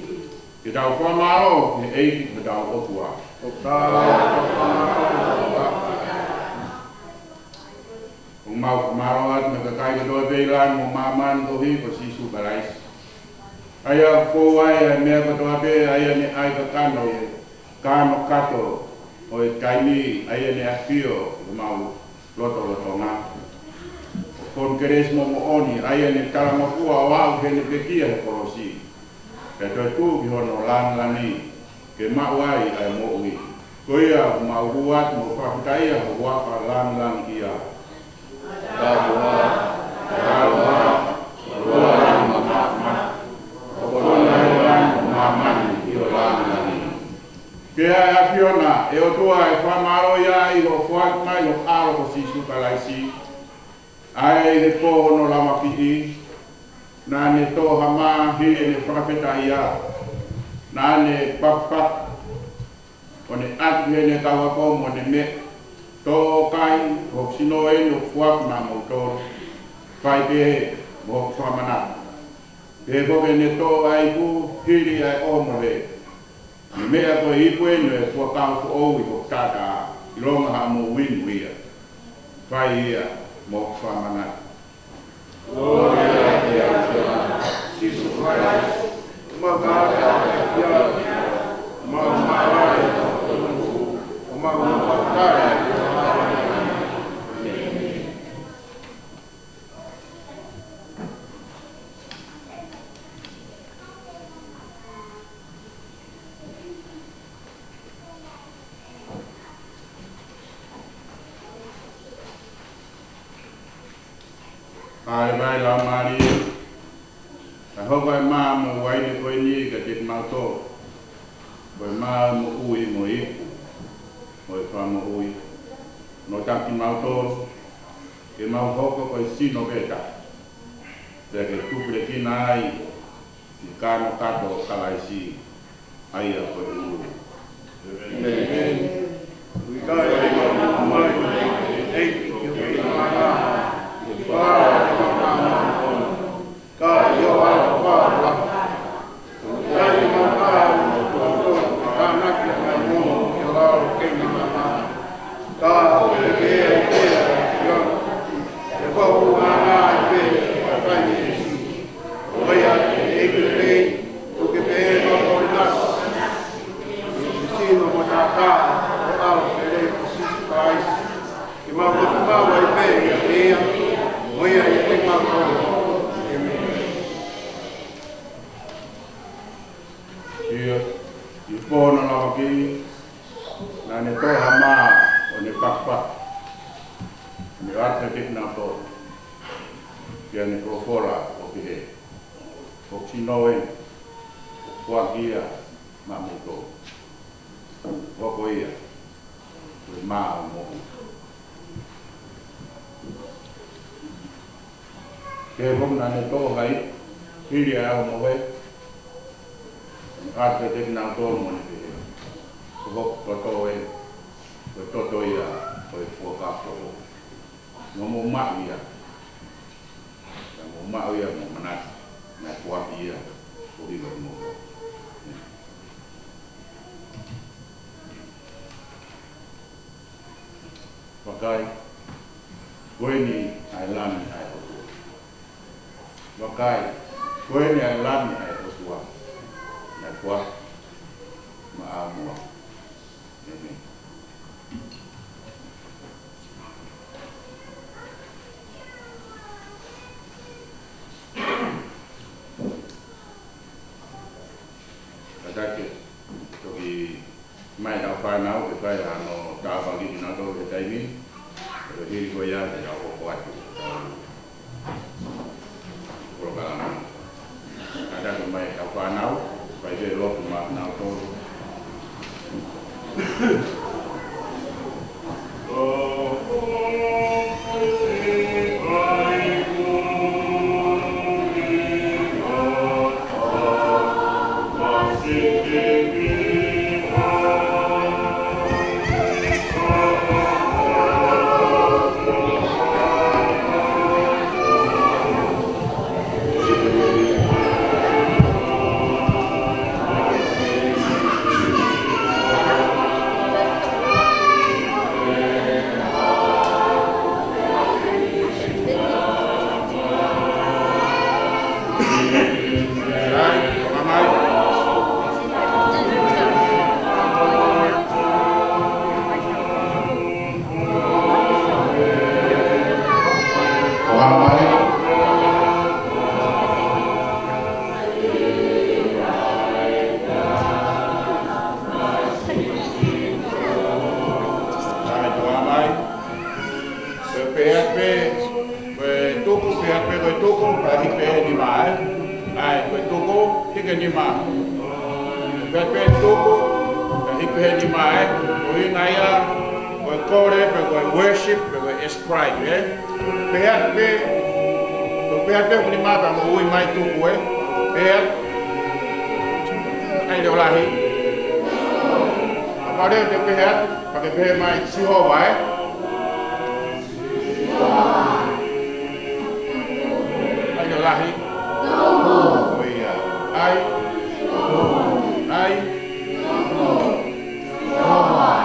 Ke tau fakamālō ki he ʻEiki ko hotau ʻOtua. ʻOku mau fakamālō atu mo e kakai kotoa pē ʻi langi mo māmani koeʻuhi ko Sīsū Kalaisi. ʻA ia ʻoku fou ai ʻa e meʻa kotoa pē, ʻa ia naʻe ʻai kakano ʻi he kakano kātoa ʻo e taimi, ʻa ia naʻe ʻafio ʻi homau lotolotonga. ʻOku fonu kelesi mo moʻoni, ʻa ia naʻe talangofua ʻo aʻu ki heʻene pekia he kolosi, pea toe tuʻu ki hono lāngilangi ke maʻu ai ʻa e moʻui. Ko ia ʻoku mau hū atu mo fakafetaʻi ho huafa lāngilangiʻia. Tāpuhā, tāpuhā, ʻoku ʻi langi mo māmani, ʻoku ʻi langi mo māmani ʻi ho lāngilangi. Ke ʻa e ʻAfiona, ʻe ʻOtua, ʻe fakamālō ia ʻi hoʻo foaki mai ho ʻAlo ko Sīsū Kalaisi, ʻa ia ʻi he pō hono lavakiʻi, naʻa ne tō ha mā hili ʻene fakafetaʻia, naʻa ne pakupaku, ʻo ne ʻatu ki heʻene kau ako mo ne meʻa. Tō ʻo kai, ko hoku sino eni ʻoku foaki maʻamoutolu, fai pehē mo hoku fakamanatu. Pehē foki ʻene tō ʻa e ipu hili ʻa e ʻohomohe, ne meʻa ko e ipu eni ʻo e fuakava foʻou ʻi hoku taʻataʻa, ʻilonga haʻamou inu ia. Fai ia mo hoku fakamanatu. Kolōlia ki he ʻAfiona, Sīsū Kalaisi, mau kātaki atu kiate koe, mau mālō ʻi ho tuʻunga, ʻo mau fakatali. Haʻele mai Laumālie, kae hoko ʻa e mā mo e uaine ko eni kiate kimautolu, ko e mā ʻo e moʻui mo e ipu ʻo e fakamoʻui. Nofo atu kimautolu, ke mau hoko ko e sino pē taha, pea ke tupulekina ai ʻi he kakano kātoa ʻo Kalaisi, ʻa ia ko e ʻulu. ʻĒmeni. ʻOku ʻikai ke mau mai, ʻEiki, ke ke ʻi māmani, ke fai ho māmani, ka ʻi ho ʻAlo ko e fala. ʻOku ʻikai ke mau kau, ʻo tō, tānaki mai mo ke lau ke māmani. Ka ʻoku ke pehē pē, ʻio, ʻe pau māmani pē, ka kai esi. ʻOku ʻikai ke pehē, ʻoku ke pehē ʻe Kolinasi, ʻi he sino mo e taʻataʻa ʻo e ʻAlo pele ko Sīsū Kalaisi, ke mau toki maʻu ai pē ʻiate ia, mo ia ʻiate kimautolu. ʻĒmeni. ʻIo, ʻi he pō hono lavakiʻi, naʻa ne tō ha mā ʻo ne pakupaku, ʻo ne ʻatu kiate kinautolu, pea ne folofola ʻo pehē, ko hoku sino eni ʻoku foaki ia maʻamoutolu. Hoko ia ko e mā ʻo e moʻui. Pea ko e meʻa naʻa ne tō ai, hili ʻa e ʻohomohe, ʻo ne ʻatu kiate kinautolu mo ne pehē, ko hoku toto eni, ko e toto ia ʻo e fuakava foʻou. Mou maʻu ia, ʻo maʻu ia mo manatu, naʻe foaki ia ʻo hiva mo. Vakai, ko eni ʻa e Lami ʻa e ʻOtua. Vakai, ko eni ʻa e Lami ʻa e ʻOtua. Naʻe foaki maʻau mo au. ʻĒmeni. Kātaki, toki mai ʻetau fānau, ke fai hano tāpuakiʻi kinautolu he taimi ni, pea hili ko ia te tau hoko atu. Polokalama. Kātaki mai ʻetau fānau, fai pē lotu maʻanautolu. Pehē pē, ko e tuku, pehē pē ko e tuku, pea hiki pē he nima, ē? ʻAi, ko e tuku, hiki he nima. Pehē pē tuku, pea hiki pē he nima, ē? Ko e ʻuhinga ia, ko e kole, pe ko e worship, pe ko e ascribe, ē? Pehē pē, ko e pehē pē ko e nima pea mo ui mai tuku, ē? Pehē, ʻai leʻo lahi. Kapau leva te u pehē, pea ke pehē mai Sihova, ē? ʻAi leʻo lahi. ʻOi ia. ʻAi. ʻAi. ʻAi.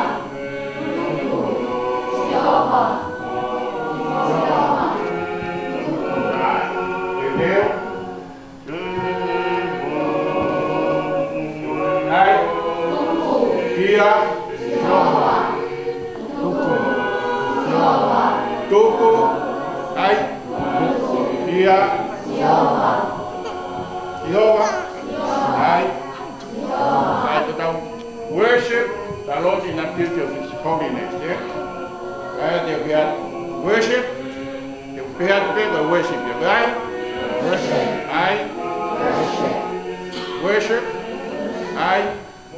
ʻAi. Ia. Tuku. ʻAi. Ia. Sihova. ʻAi. ʻAi, ko ʻetau worship the Lord in the beauty of his holiness, ē? ʻAi, te u pehē, worship, te u pehē pē ko e worship, ē? ʻAi? Worship. ʻAi? Worship. Worship. ʻAi?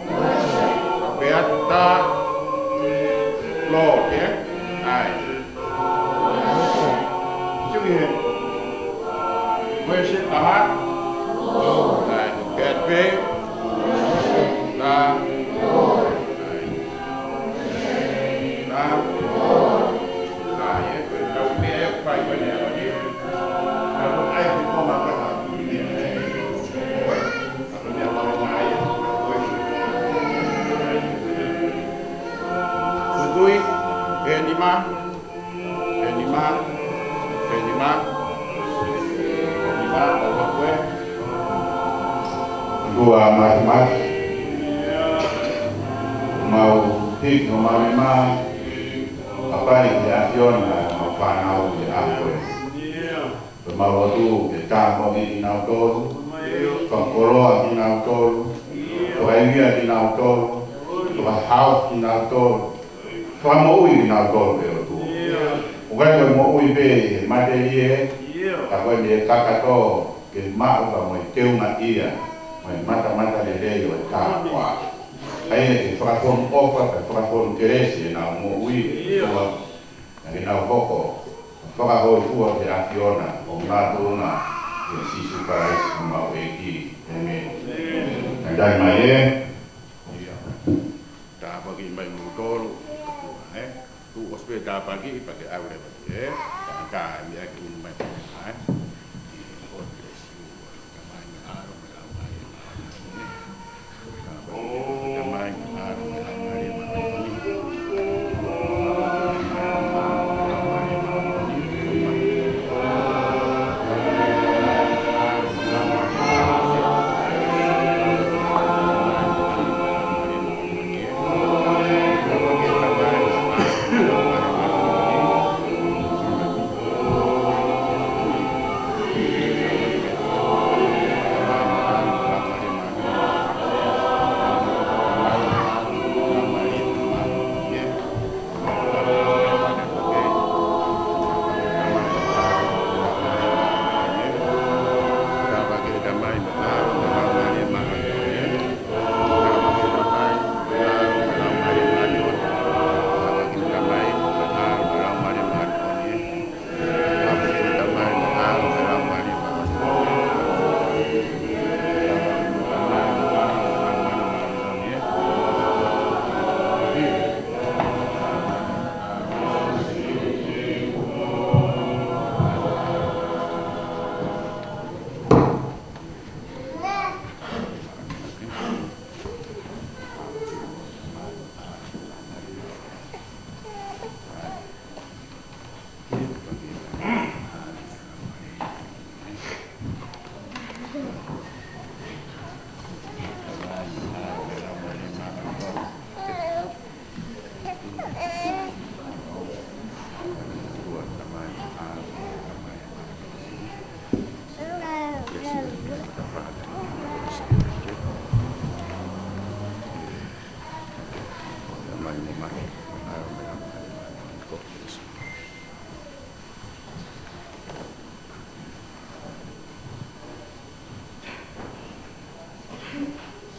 Worship. Pehē the Lord, ē? ʻAi. Sio ki hē. Worship the Lord. ʻAi, pehē pē. The Lord. ʻAi. The Lord. ʻAi, ē, ko e tau pē ē, fai ko eni, ʻaho ni. ʻAi, ko e ʻai, ko e koma, ko e hā. Tutui, pehē nima, pehē nima, pehē nima, pehē nima, ʻalu atu ē. Tuʻa māfimafi, mau hiki homau nima, ʻapaʻi ki he ʻAfiona, mau fānau ʻi he ʻaho ko ē. Pea mau lotu ke tāpuakiʻi kinautolu, fakakoloa kinautolu, fakaivia kinautolu, fakahaofi kinautolu, fakamoʻui kinautolu ʻe ʻOtua. ʻOku ʻikai ko e moʻui pē ʻi he matelie, ka ko e meʻa kakato ke maʻu pea mo e teungaʻia, mo e matamatalelei ʻo e tāpuaki. ʻA ia ke fakafonu ʻofa, ke fakafonu kelesi ʻenau moʻui, ʻOtua. Naʻa ke nau hoko, fakahōifua ki he ʻAfiona, ʻo ngātuʻunga ʻia Sīsū Kalaisi ko homau ʻEiki. ʻĒmeni. Kātaki mai ē. Ia. Tāpuakiʻi mai kimoutolu, ē? Tuʻu ʻosi pē tāpuakiʻi, pea ke ʻalu leva ki, ē? Ka, ka, ia ke unu mai, ē?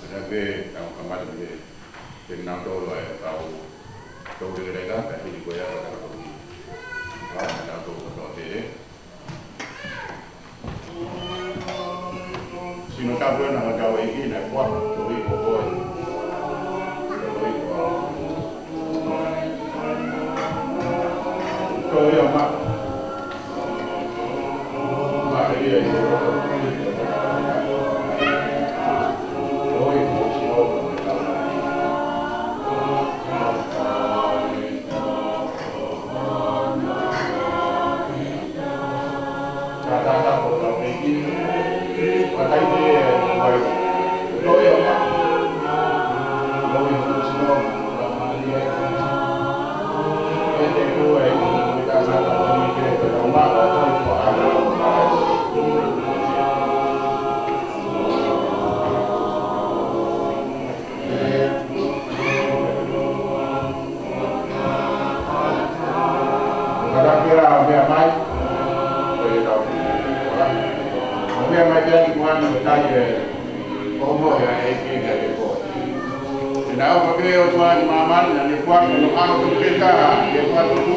Pea pē tau kamata pē, pē nau tolo e tau tau lekeleka, ka hili ko ia ka tau toki. Ka tau tolo kotoa pē. Sino tapu ena hotau ʻEiki naʻe foaki, ko e ʻEiki ko koe. Ko e ʻEiki ko koe. Ko ia ma. Ka tau kela ʻo meʻa mai, ko ia tau. ʻO meʻa mai kia ki muʻa ʻo tai e ʻomo ia e kei kia ke koe. Pea naʻe ʻofa pē ʻOtua ki māmani, naʻa ne foaki hono ʻAlo tofu pē taha, ke fakatupu.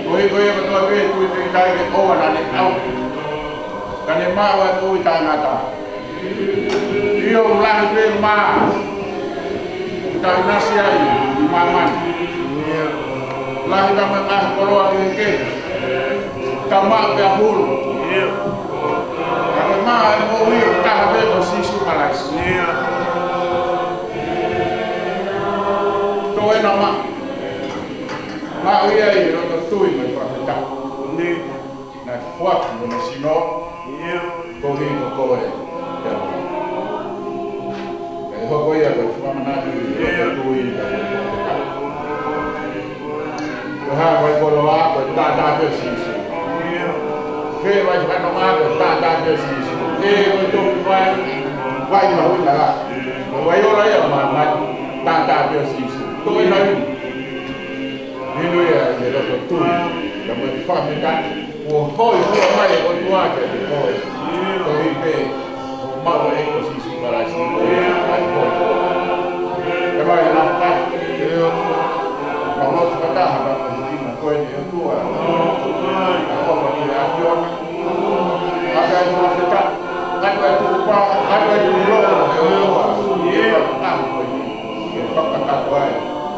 Koeʻuhi ko ia kotoa pē ʻe tui pē ki ai ke ʻoua naʻa ne ʻauha, ka ne maʻu ʻa e moʻui taʻengata. ʻIo, ʻoku lahi pē mā ʻoku tau ʻinasi ai ʻi māmani. Lahi pē mo e ngaahi koloa kehekehe, ka maʻu pē ʻa e hulu. Ka ko e mā ʻo e moʻui ʻoku taha pē ko Sīsū Kalaisi. Ko ena mā, maʻu ia ʻi he loto tui mo e fakafetaʻi. Naʻe foaki hono sino, ʻio, koeʻuhi ko koe pea mo au. Kae hoko ia ko e fakamanatu ʻi he loto tui pea mo e fakafetaʻi. Ko e hā ko e koloa, ko e taʻataʻa pē ʻo Sīsū. Fē vai fanonga, ko e taʻataʻa pē ʻo Sīsū. ʻE, ko e toki vai, vai mahuʻinga lahi. Ko e vai ola ia ʻo māmani, taʻataʻa pē ʻo Sīsū. Ko e nai. Inu ia ʻi he loto tui, ka mo e fakafetaʻi, kuo hōifua mai ʻOtua kiate koe. Koeʻuhi pē ʻoku maʻu ʻe koe Sīsū Kalaisi, ʻa e koe. Ka mai na ka, ʻio, ka lotu fakataha, ka ko e hiki mo koe ʻe ʻOtua. Ka ko e ʻAfiona. ʻA e fakafetaʻi, ʻa e tukupā, ʻa e tukulolo, ʻe ʻOtua. ʻIo, ka ko e ke fakakakato ai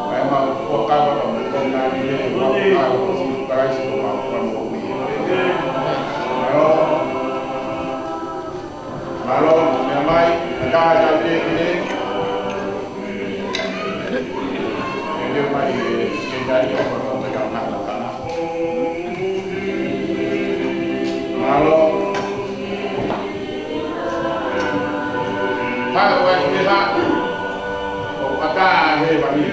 ʻa e mau fuakava ka mo e konga ni he ua ka ko Sīsū Kalaisi ko mau fakamoʻui. Mālō. Mālō, meʻa mai, ka ka te kine. Ke meʻa mai, e, ke tali, ʻo, ʻo, ʻo, ʻo, ʻo, ʻo, ʻo, ʻo, mālō. Haʻu ʻa e fihā ʻo kata he vani.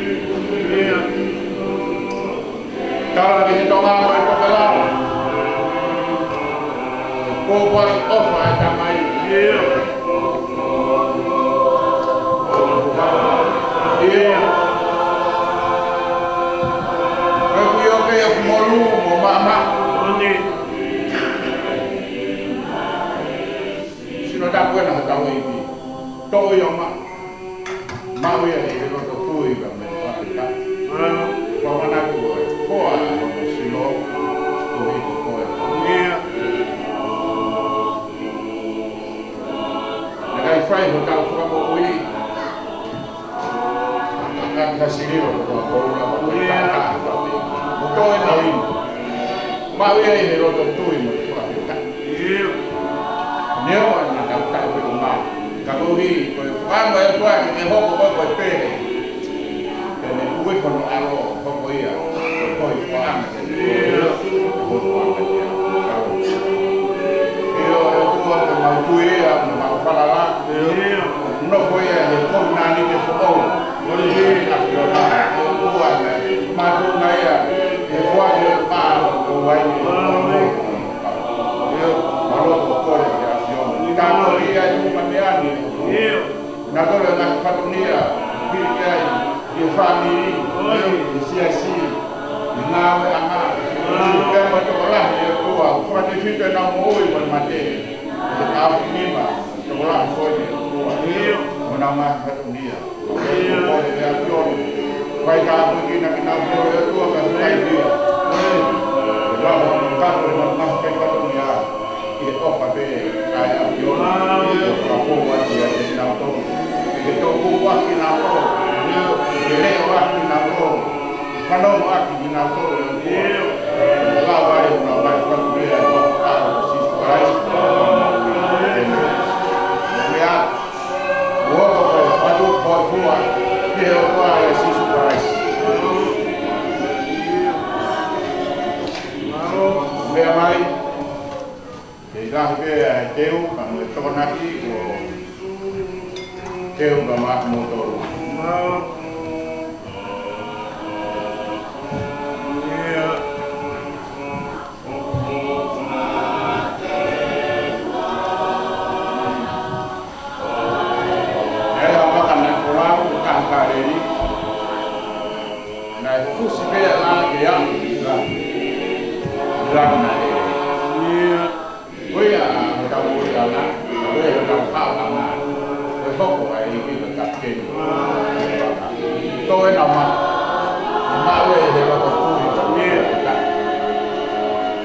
Tala ki he tonga ko e tokelau. Ko e ʻofa ʻa e Tamai. ʻIo. Ko e kui o ke ʻoku molu mo maʻamaʻa. Sino tapu ena hotau ʻEiki. Toʻo ia ma. Maʻu ia ʻi he loto tui ka mo e fakafetaʻi. Fakamanatu ʻa e koa ʻo e sino koeʻuhi ko koe. Naʻe ʻikai fai hotau fakamoʻui. Ka ka siliva ko tau koula ko e tata ko e. Ko e nau inu. Maʻu ia ʻi he loto tui mo e fakafetaʻi. Neongo ʻa e ngaahi taʻu taʻu pē ko mā. Ka koeʻuhi, ko e fakaʻamu ʻa e ʻOtua ke ke hoko ko e pele. Pea ne ui ko hono ʻAlo, hoko ia ko e hōifua ʻana ke ne hoko ko e ʻAfiona. ʻIo, ʻe ʻOtua, ko e mau tui ia, ko e mau falala. Nofo ia he konga ni ke foʻou. Ko e ʻAfiona, ʻe ʻOtua, mātuʻa ia, he foaki ʻa e pā, ko e uaine. ʻIo, mālō ko koe, ʻe ʻAfiona. Ka ko ia e tuʻunga meʻa ni. ʻIo. Naʻa tolu e ngaahi fatongia, piki ai, ʻi he fāmili, ʻi he siasi, ʻi he ngāueʻanga. Pea mo e tokolahi ʻe ʻOtua, fakatefito ʻenau moʻui mo e mate. ʻI he ʻaofinima, tokolahi ko eni ʻOtua. ʻIo. Mo ʻenau ngaahi fatongia. ʻIo. Ko e ʻAfiona. Fai tāpuekina kinautolu ʻe ʻOtua kae fai pē. ʻIo. Lava ʻo kato ʻenau ngaahi fatongia. ʻI he ʻofa pē ʻa e ʻAfiona. ʻIo. Fakafou atu ia kiate kinautolu. Ke tō kupu ʻaki kinautolu. ʻIo. Ke leʻo ʻaki kinautolu. Fanongo ʻaki kinautolu ʻe ʻOtua. ʻIo. Lava ai ʻenau ngaahi fatongia ʻi he huafa ʻo Sīsū Kalaisi. ʻĒmeni. Meʻa, ʻoku ou fatu ko e fua, ki he ʻOtua ʻia Sīsū Kalaisi. Meʻa mai, ʻe lahi pē ʻa e teu, ka mo e Tokonaki, ʻo teu ka maʻa moutolu. ʻE la maka naʻe folau, ʻo kahakaleli. Naʻe fusi pē ʻa e la ke aʻu ki la. La naʻe. Ko ia, ʻo tau ui ana, ko ia ʻo tau haʻu ana, ko e hoko ai ki he kapiteni. Tō ʻenau maʻu, maʻu ʻe he loto tui, ko ia ʻo tau.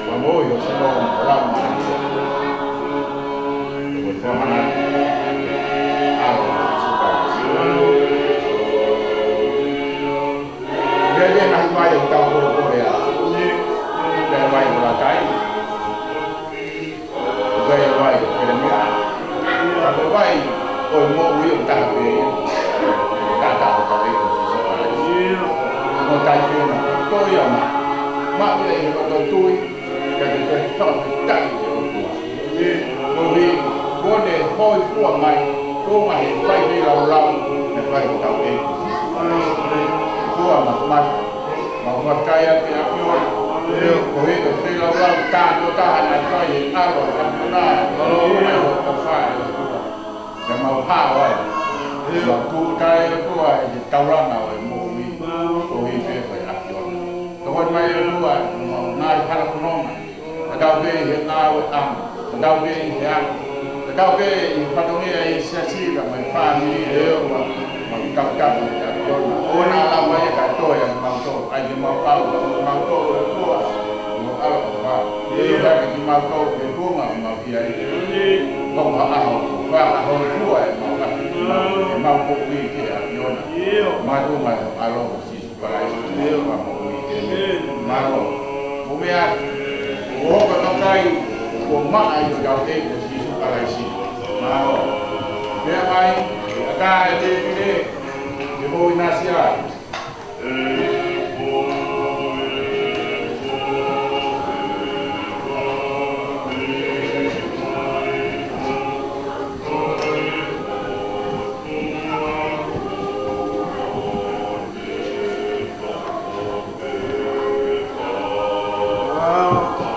Ko e moʻui ʻo Silo, ko e lau mai. Ko e fua mana, ʻa Sīsū Kalaisi. Pea ʻi he ngaahi vai ʻoku tau kole kole ʻa. Pea vai ʻo Latai. Pea vai ʻo Felemia. Ka ko e vai ʻo e moʻui ʻoku taha pē ia. Taha taha ʻo kau ʻi he Sīsū Kalaisi. Mo tai pē na. Ko ia ma. Maʻu ia ʻi he loto tui. Ka ke toe fakafetaʻi ki he ʻOtua. Koeʻuhi, kuo ne hōifua mai, ko e ngaahi faifeilaulau, ne fai ko tau ʻEiki ko Sīsū Kalaisi. Kuo ma, ma, mau fakafetaʻi atu ki he ʻAfiona. Koeʻuhi ko e feilaulau, tā ko taha naʻe fai ʻe he ʻAlo, ʻa e ʻAfiona, ʻo ne hōifua ʻe he ʻOtua. Pea mau hao ai. Mau tūʻuta ʻOtua ʻi he taulanga ʻo e moʻui. Koeʻuhi pē ko e ʻAfiona. Tokoni mai ʻOtua, mau ngaahi hala fononga. Tatau pē ʻi he ngāueʻanga. Tatau pē ʻi he ako. Tatau pē ʻi he fatongia ʻi he siasi ka mo e fāmili ʻe ʻOtua. Mau tautau ʻi he ʻAfiona. ʻOua naʻa lava ia kae toe ʻa kimautolu. ʻAi ke mau pau, mau tō ʻOtua. Mau ʻaloʻofa. ʻIo. Ke kimautolu ke tuʻunga mau ʻi ai. Kau ha ʻaho, fakahōifua ʻemau ʻapi, ʻemau moʻui ki he ʻAfiona. ʻIo. Mātuʻa mai ho ʻAlo ko Sīsū Kalaisi, ʻio, ʻa moʻui ke. ʻĒmeni. Mālō. Ko e meʻa, ʻoku hoko ʻa e kakai, kuo maʻa ʻi hotau ʻEiki ko Sīsū Kalaisi. Mālō. Meʻa mai, ʻatā e tēpile, ke mou ʻinasi ai.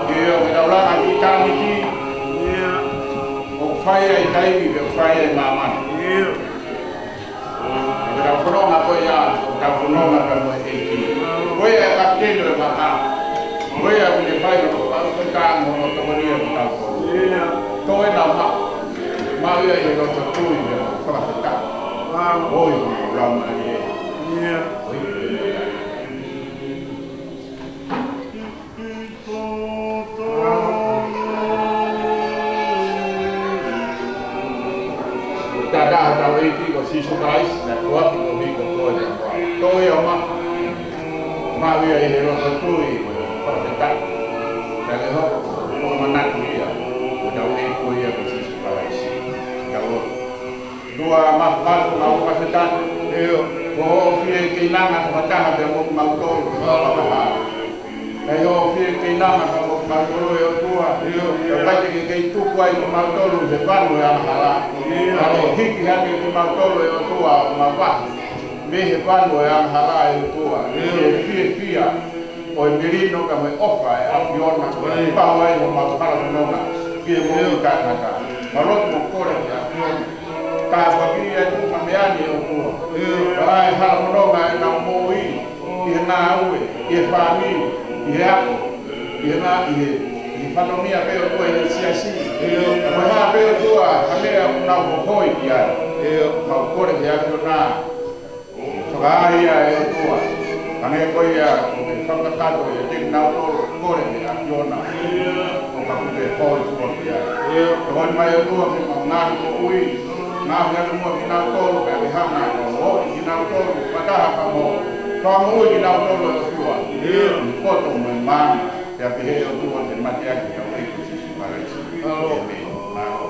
ʻIo, ke tau langa ki ʻitāniti. ʻIo. ʻOku fai ai taimi, pea ʻoku fai ai māmani. ʻIo. Ko e fononga ko ia, ko e fononga ka mo e ʻEiki. Ko ia e kapiteni ʻo e vaka. Ko ia ʻoku ne fai hono faʻu ki he kāinga hono tokoni ʻo tau ko. Tō ʻenau maʻu. Maʻu ia ʻi he loto tui mo e fakafetaʻi. ʻOi, ʻoku mau lau mai ē. ʻOi, ʻoku mau lau. Taha hotau ʻEiki ko Sīsū Kalaisi, naʻe foaki koeʻuhi ko koe pea mo au. Tō ia ʻo maʻu, maʻu ia ʻi he loto tui mo e fakafetaʻi. Ka ke hoko, ʻo manatu ia, ko hotau ʻEiki ko ia ko Sīsū Kalaisi. Tau lotu. ʻOtua māfimafi, mau fakafetaʻi. ʻIo. Ko hoʻo fie keinanga fakataha pea mo kimautolu, ko e fakataha. Kae ʻoua fie keinanga pea mo kimautolu ʻe ʻOtua. ʻIo. Kae ʻikai te ke kei tuku ai kimautolu he vanu ʻo e angahala. ʻIo. Kae hiki hake kimautolu ʻe ʻOtua ʻo mavahe mei he vanu ʻo e angahala ʻe ʻOtua. ʻIo. Ke fiefia ʻi he melino ka mo e ʻofa ʻa e ʻAfiona. ʻIo. Pau ai homau hala fononga ki he moʻui taʻengata. Mālō mo kole ki he ʻAfiona. Ka ko e kiʻi ʻuhinga meʻa ni ʻOtua. ʻIo. Ka ʻi he hala fononga ʻenau moʻui, ʻi he ngāue, ʻi he fāmili, ʻi he ako, ʻi he ngā-, ʻi he, ʻi he fatongia pē ʻOtua ʻi he siasi. ʻIo. Ka ko e hā pē ʻOtua, ha meʻa ʻoku nau hohoi ki ai. ʻIo. Mau kole ki he ʻAfiona. Fakaaʻu ia ʻe ʻOtua. Hangē ko ia ʻoku ke fakakakato ʻiate kinautolu, kole ki he ʻAfiona. ʻO ka kuo ke hoi fua ki ai. ʻIo. Tokoni mai ʻOtua ke mau ngaahi moʻui. Ngaahi ʻalu muʻa kinautolu, pea ke hanga ʻo ʻomi kinautolu, fakataha pea mo fakamoʻui kinautolu ʻe ʻOtua. ʻIo. Poto mo e maama, pea pehē ʻOtua ke mateaki ʻetau ʻEiki ko Sīsū Kalaisi. ʻAlo. ʻĒmeni. ʻAlo.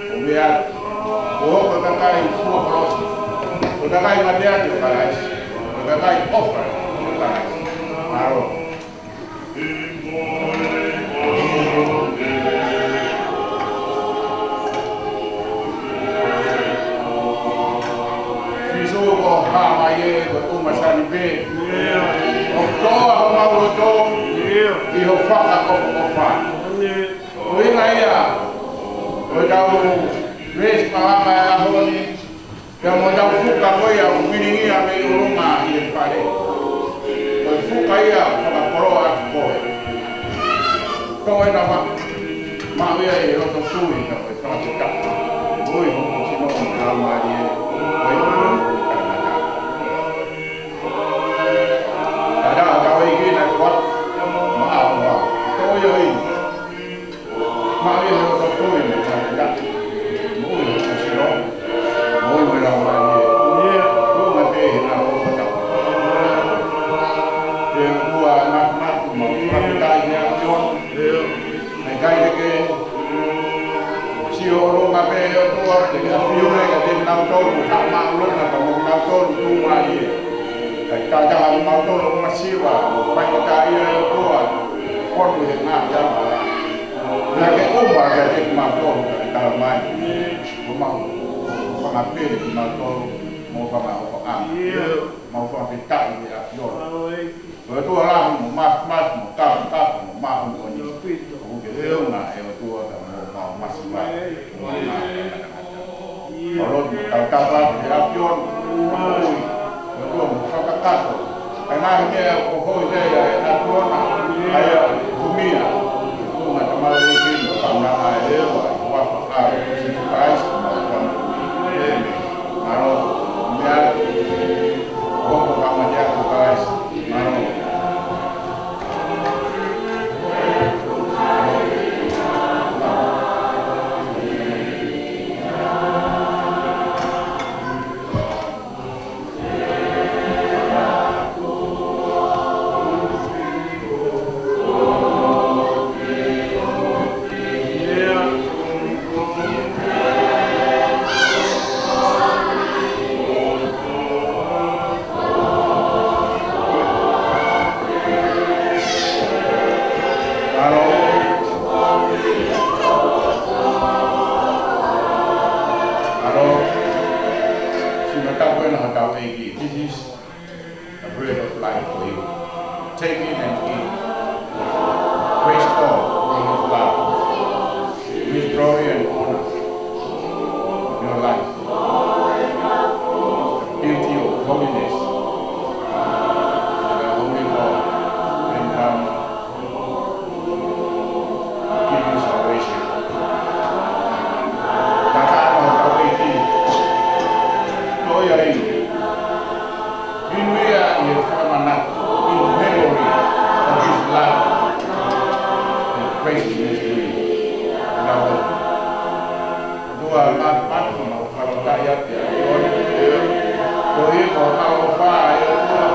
ʻO meʻa, ʻo hoko ʻa e kakai fua kolosi. Ko e kakai mateaki ʻo Kalaisi. Ko e kakai ʻofa ʻo Kalaisi. ʻAlo. Sīsū ko e hā mai ē, ko e ʻumasani pē. ʻOku toʻo homau loto ʻi ho fakaʻofoʻofa. ʻUhinga ia ʻo ʻetau veesi malanga ʻo e ʻaho ni, pea mo ʻetau fuka ko ia ʻoku vilingia mei ʻolunga ʻi he fale. Ko e fuka ia ʻoku fakakoloa atu koe. Ko e nama, maʻu ia ʻi he loto tui, ka ko e fakafetaʻi. Ui, hoʻo sino ʻo e Laumālie, ʻo e ʻulu ʻo e tangata. Tangata, tau ʻEiki naʻe fua, maʻa ua. Ko ia ʻi Maria he ʻoku tui mo e tangata. Moʻui he sino. Moʻui mo e Laumālie. ʻIo. Ko e ngata he ngaahi ʻofa. Pea ʻoku mau māfana mo fakafetaʻi he ʻAfiona. ʻIo. Naʻe ʻikai ke ke sio ʻolunga pē ʻe ʻOtua, te ke ʻafio mai kiate kinautolu, haʻamāʻolunga pea mo kinautolu tuʻumālie. Kae tangata mo kinautolu ʻoku masiva, ʻo faingataʻaʻia ʻe ʻOtua, fonu he ngaahi angahala. Pea ke ʻuma kiate kimautolu, ka ke tala mai. Ko mau, fanga pele kimautolu, mo fanga ʻofaʻanga. ʻIo. Mau fakafetaʻi he ʻAfiona. Ko e ʻOtua lahi, mo māfimafi, mo kāfakafa, mo māʻoniʻoni. ʻOku ke feʻunga ʻe ʻOtua ka mo mau masiva. Mo mau masiva. Mau lotu mo tautapa ki he ʻAfiona, mo ui, mo tua mo fakakakato. ʻA e ngaahi meʻa ʻoku hoʻi ai ʻa e ʻAfiona, ʻa ia ʻoku mia, ʻoku ngata mau e kino, panganga e lewa, ʻi he huafa ʻo Sīsū Kalaisi, mo e huafa. ʻĒmeni. Mālō, meʻa, ʻoku panganga ʻa Kalaisi, mālō. ʻAlo. ʻAlo. Sina tapu ena hotau ʻEiki. This is a bread of life for you. Take it and eat. Praise God for his love. His glory and honor in your life. The beauty of holiness. The holy God, bring down, give you salvation. Tata no tawiki. Toya inu. Inu ia ʻi he fakamanatu, in memory of his love and graciousness to you. Love. ʻOtua, ma, ma, ma, fakafetaʻi atu ʻa e ʻAfiona. Ko ia ko e mau ʻofa ʻa e ʻOtua.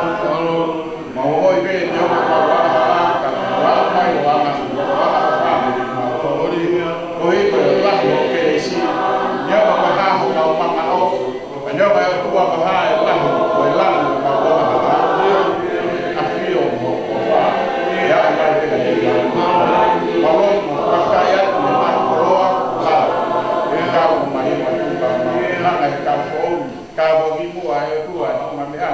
Mau ʻofa pē ʻi he ʻOtua, mau ʻofa, ka mau ʻofa mai, ʻofa mai, ʻofa mai, ʻofa mai. Ko ia ko e lahi ʻo e kelesi. Ia ko e hā homau mamaʻo. Ka ʻoku ʻikai ʻOtua ko hai ʻe lahi, ko e lahi ʻo e mau ʻofa. ʻAfio mo ʻofa. Ia mai te ka te ia. Mālō mo fakafetaʻi atu he mau koloa, lau. ʻE tau mai ma tuka ma. Nanga he tau foʻou. Tau foki muʻa ʻe ʻOtua, tau ma meʻa.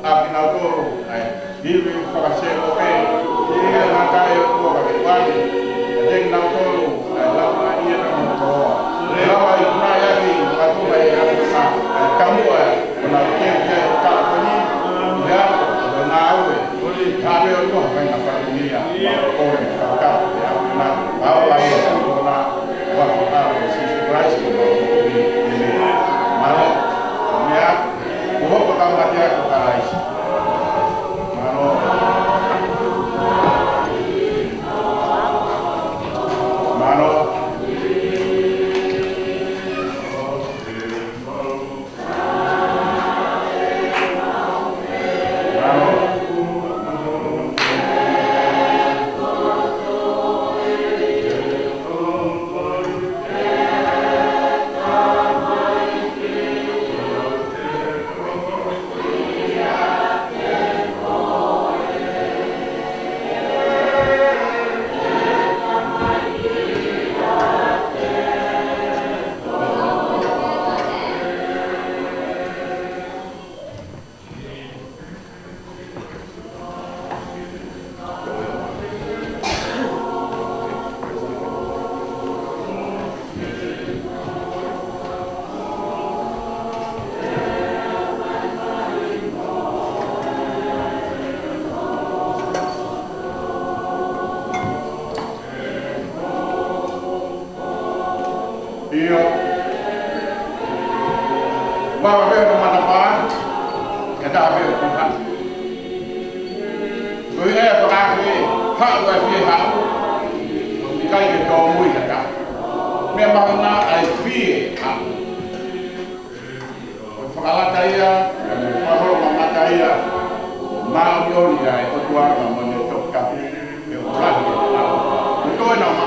ʻA kinautolu, ʻa e. Hivi fakaseko pē. Ia ngata ʻe ʻOtua ka ke wani. ʻA kinautolu, ʻa e lau ma ia na mo koloa. Lava ʻi he ʻuhinga ia ki he ʻOtua ʻi he ʻaho ni, ʻa e taumuʻa ʻo ʻenau teu ki he ʻaho ni, ʻi he ʻaho ʻo e ngāue. Ka ʻoku ʻi ai ʻa e faʻahinga fatongia, ʻa e ʻofa mo e fakatapu ki he ʻaho ni. ʻOfa ʻa e ʻOtua, ʻofa ʻa Sīsū Kalaisi, ʻofa ʻa e ʻEiki. Mālō, meʻa, ʻoku hoko ka mate ʻa Kalaisi. Mālō. Mālō. ʻIo. Ua pē ʻo e matapā, ʻe taha pē ʻo e kuha. Ko ia ʻe fakaake, haʻu ʻa e fie haʻu. ʻIkai ke tōmui ha taha. Meʻa mahino ʻa e fie haʻu. Ko e fakalata ia, ko e fakaholo mamata ia, māʻoniʻoni ia ʻa e ʻOtua mo ʻene Tohi Tapu, ʻe ʻoku lahi ʻa e ʻaloʻofa. Ko e toe na ma.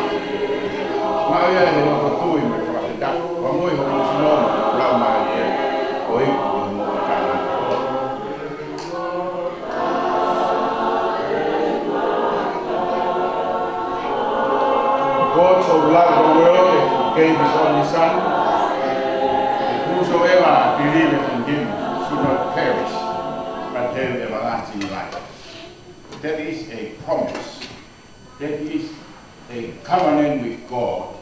Maʻu ia he loto tui mo e fakafetaʻi, ʻo amoʻi hono sino mo e laumālie, ʻo iku mo e moʻui taʻengata. God so loved the world that he gave his only Son, that whosoever believeth in him should not perish, but have everlasting life. That is a promise. That is a covenant with God.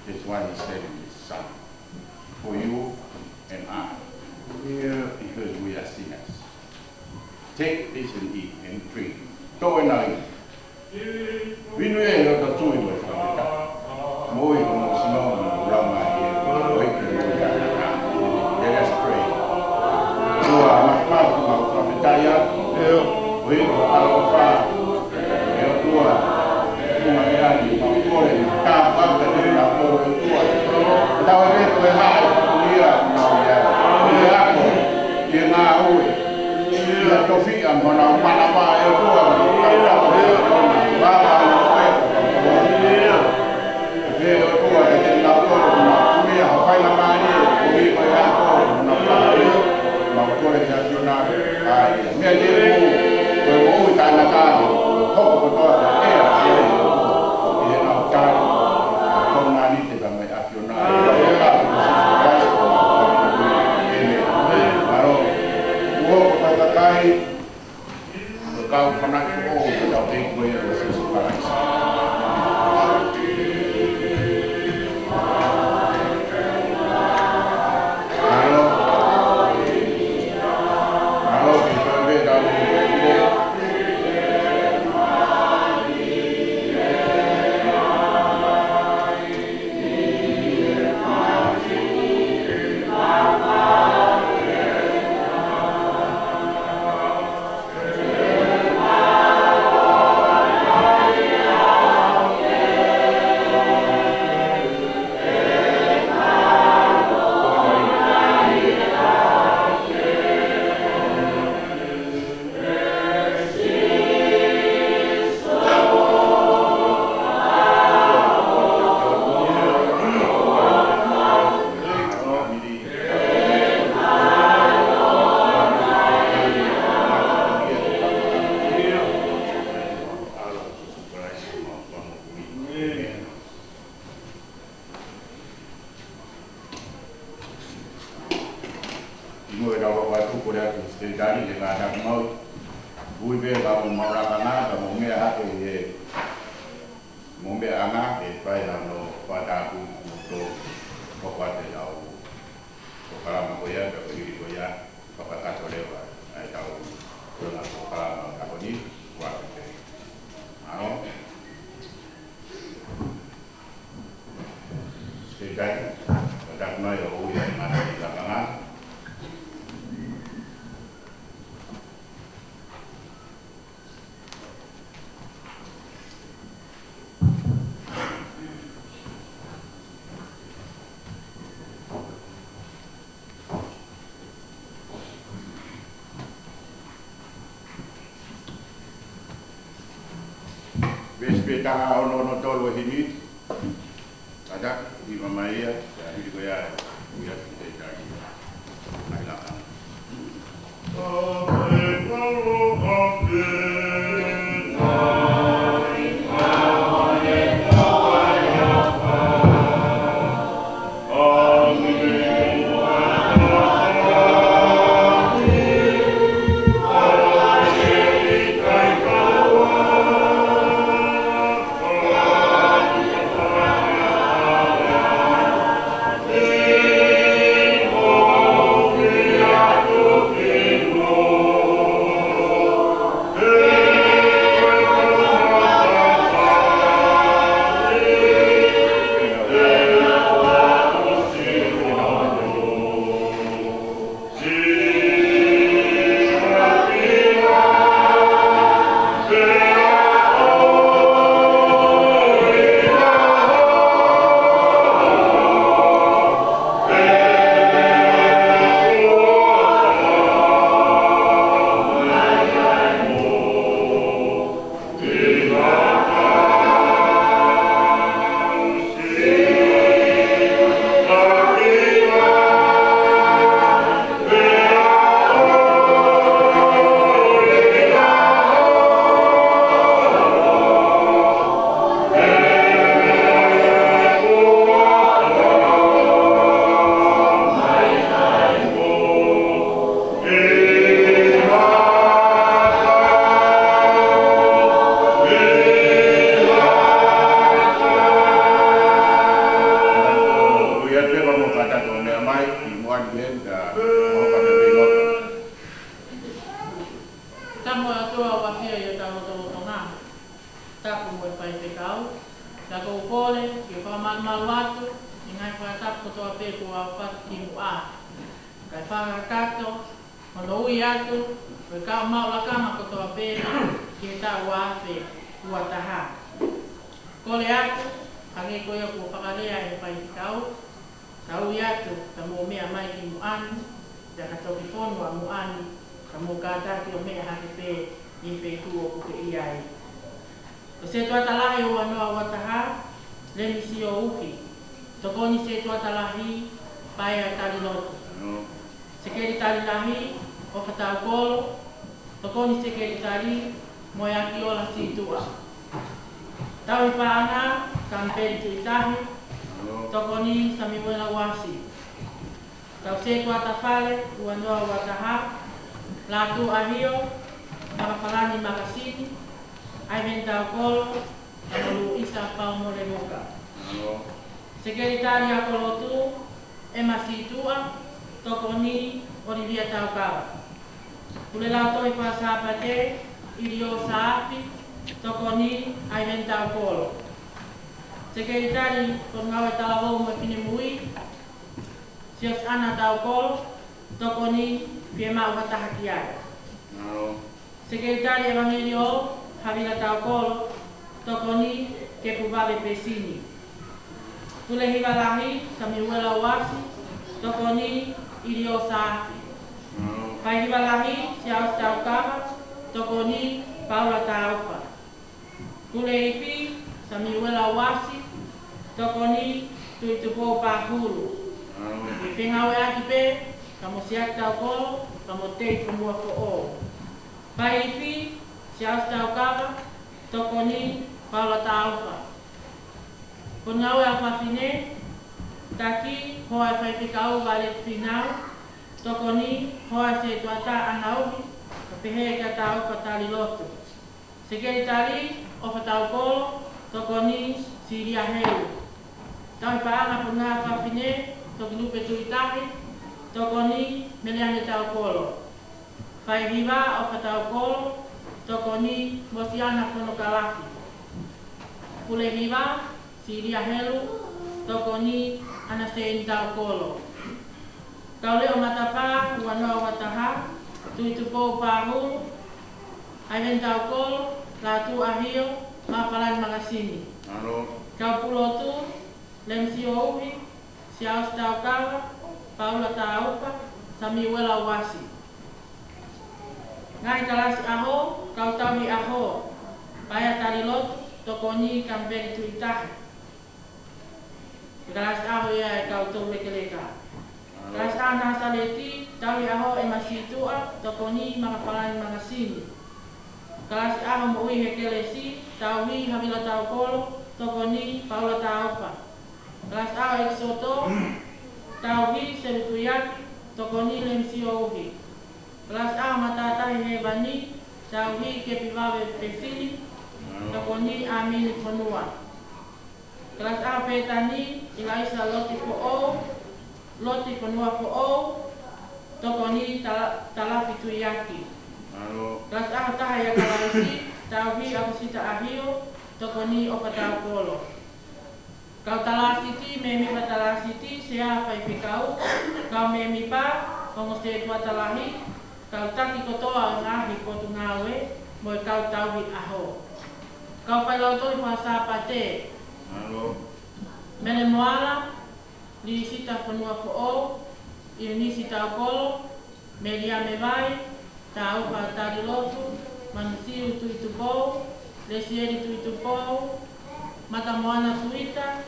That's why he sent his Son. For you and I. Yeah. Because we are sinners. Take this and eat and drink. Tō ʻena ʻi. Vinu e loto tui mo e fakafetaʻi. Moʻui ko mo sino mo laumālie. ʻO iku mo e taʻengata. Let us pray. ʻOtua, mafimafi, mau fakafetaʻi atu. ʻIo. ʻOku ʻi ai ho ʻaloʻofa. ʻE ʻOtua, ʻuhinga meʻa ni, mau kole, tāpuaki kiate kinautolu, ʻe ʻOtua. Tau ʻe ko e hā e fatongia, mau ia. ʻI he ako, ʻi he ngāue, ʻi he tofiʻa mo honau manava, ʻe ʻOtua, mau tāpuaki, ʻe ʻOtua, mau kole, ʻe ʻOtua, kiate kinautolu, mau kumi ʻa e faingamālie, ʻoku ʻi ai ʻa e ako, honau manava, mau kole, ʻe ʻAfiona, ʻa ia. Meʻa tēpū, ko e moʻui taʻengata, hoko kotoa, ʻe ʻa ia, ʻi heʻenau tali, ko e ngaahi te ka meʻa ʻAfiona, ʻe ʻAfiona, ko Sīsū Kalaisi, ko e ʻAfiona, ʻēmeni. Mālō, ʻoku ou fakafetaʻi, ko e kau fanaki foʻou, ko e tau tei ko ia ko Sīsū Kalaisi. Mālō. Mālō, ki he tau tei tau tei. ʻI muʻa ke tau hoko atu, kole atu ki he Sekelitali ke kātaki maʻu. Ui pē ka mou maʻu lakanga, ka mou meʻa hake ʻi he mou meʻaʻanga, ke fai hano fakatapu ʻa moutolu. hoko atu ʻetau polokalama ko ia, pea ko e hili ko ia, fakakakato leva ʻa ʻetau polokalama ʻo e ʻaho ni, ua pē. Mālō. Sekelitali, kātaki mai ʻo ui ʻa e ngaahi lakanga. Veesi pē taha ono ono tolu ʻo e himi. Kātaki, hiva mai ia, ʻa e hili ko ia, ui atu ki he tali. ʻAi laka. Ui atu ʻa e kau meʻa mai, ʻi muʻa ni, ʻa e kau meʻa mai. Tamo ʻOtua ʻoku ʻafio ʻi hotau lotolotonga. Tapu mo e faifekau, pea ʻoku ou kole ke fakamalumalu atu ʻi he ngaahi fakatapu kotoa pē kuo ʻoatu kimuʻa. Kae fakakakato hono ui atu ʻo e kau maʻu lakanga kotoa pē ki he taʻu ua afe ua taha. Kole atu, hangē ko ia kuo fakalea ʻe he faifekau, ka ui atu, ka mou meʻa mai ki muʻa ni, pea ka toki fonu ʻa muʻa ni, ka mou kātaki ʻo meʻa hake pē ʻi he feituʻu ʻoku ke ʻi ai. Ko e setuata lahi ʻo ua noa ua taha, Lemi Siouhi. Tokoni setuata lahi, Paea Talilotu. Sekelitali lahi, ʻOfa Taukolo. Tokoni sekelitali, Moeakiola Situʻa. Tauhi paʻanga, Kampeli Tuʻitahi. Tokoni, Samiuela Uasi. Tau setuata fale, ua noa ua taha, Lātū ʻAhio, Makafalani Makasini, ʻAiveni Taukolo, pea mo Luisa Paumolemuka. Mālō. Sekelitali Ako Lotu, ʻEma Situʻa, tokoni, ʻOlivia Taukava. Pule Lautohi Faka-Sāpate, ʻIlio Saafi, tokoni, ʻAiveni Taukolo. Sekelitali Potungāue Talavou mo e Finemui, Siosiana Taukolo, tokoni, Fiemaʻu ha taha ki ai. Mālō. Sekelitali ʻEvangeliō, Havila Taukolo, tokoni, Kepuvale Pesini. Pule Hiva Lahi, Samiuela Uasi, tokoni, ʻIlio Saafi. Mālō. Fai Hiva Lahi, Siaosi Taukava, tokoni, Paula Taufa. Pule Ifi, Samiuela Uasi, tokoni, Tuʻitupou Pahulu. Mālō. Fengāueʻaki pē, ka mo Siaki Taukolo, ka mo Tei Fumua Foʻou. Fai Ifi, Siaosi Taukava, tokoni, Paula Taufa. Potungāue ʻa Fafine, taki, hoa ʻa e faifekau Valeti Finau, tokoni, hoa ʻa e setuata ʻAna Uhi, ka pehē kia Taufa Talilotu. Sekelitali, ʻOfa Taukolo, tokoni, Silia Heu. Tauhi Paʻanga Ponifasi Fafine, Tokilupe Tuʻitahi, tokoni Meleane Taukolo. Faihiva ʻOfa Taukolo, tokoni Mosiana Fonokalafi. Pulehiva, Silia Helu, tokoni ʻAna Seini Taukolo. Kau Leʻo Matapā, ua noa ua taha, Tuʻitupou Pahulu, ʻAiveni Taukolo, Lātū ʻAhio, Mafalani Makasini. Mālō. Kau Pulotu, Lemisio Uhi, Siaosi Taukava, Paula Taufa, Samiuela Uasi. Ngaahi kalasi ʻaho, kau tauhi ʻaho, Paea Talilotu, tokoni Kamipeli Tuʻitahi. Kalasi ʻaho ia ʻa e kau tauhi keleka. Kalasi ʻaho Nāsaleti, tauhi ʻaho ʻEma Situʻa, tokoni Makafalani Makasini. Kalasi ʻaho Moʻui he Kelesi, tauhi Havila Taukolo, tokoni Paula Taufa. Kalasi ʻaho ʻEkisoto, tauhi Selutuiaki, tokoni Lemisio Uhi. Kalasi ʻaho Matātahi Hēvani, tauhi Kepivave Pesini, tokoni ʻAmini Fonua. Kalasi ʻaho Pētani, ʻIlaisa Loti Foʻou, Loti Fonua Foʻou, tokoni Tala-, Talafi Tuiaki. Mālō. Kalasi ʻaho Taha ʻia Kalaisi, tauhi ʻAkosita ʻAhio, tokoni ʻOfa Taukolo. Kau Talāsiti, mēmipa Talāsiti, Sea Faifekau, kau mēmipa, ongo sētuata lahi, kau taki kotoa ʻo e ngaahi potungāue, mo e kau tauhi ʻaho. Kau failautohi fakasāpate. Mālō. Mele Moala, Lisita Fonua Foʻou, ʻIunisi Taukolo, Melia Mevai, Taufa Talilotu, Manisiu Tuʻitupou, Lesieli Tuʻitupou, Matamoana Tuita,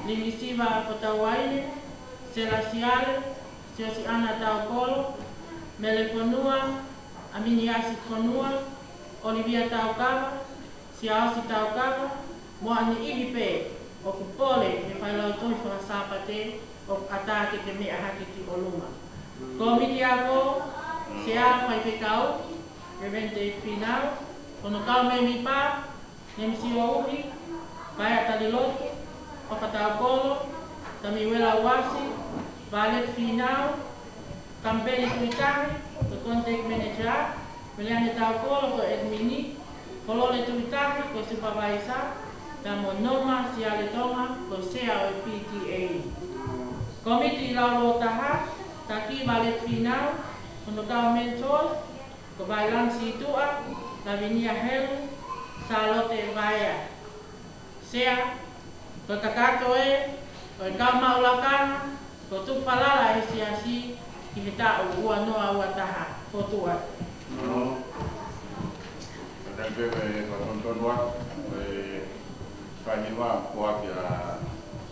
Limisiva Potauaine, Sela Siale, Siosiana Taukolo, Mele Fonua, ʻAminiasi Fonua, ʻOlivia Taukava, Siaosi Taukava, mo ha niʻihi pē ʻoku pole he failautohi fakasāpate ʻoku ʻatā ke te meʻa hake ki ʻolunga. Kōmiti Ako, Sea Faifekau, Reverend David Finau, hono kau mēmipa, Nemisi Ouhi, Paea Talilotu, ʻOfa Taukolo, Samiuela Uasi, Violet Finau, Kamipeli Tuʻitahi, ko e Contact Manager, Meliane Taukolo, ko e Admin, Kolole Tuʻitahi, ko e Supervisor, pea mo Noma Siale Tonga, ko e Sea ʻo e P T A. Kōmiti Laulōtaha, taki Violet Finau, hono kau mentors, ko Vailani Situʻa, Lavinia Helu, Sālote Vaea. Sea, ko e kakato ē, ko e kau maʻu lakanga, ko e tuku falala ʻe he Siasi ki he taʻu ua noa ua taha, fokotuʻu atu. Mālō. Kātaki pē ko e fakatonutonu atu, ko e faihiva ko ia ʻa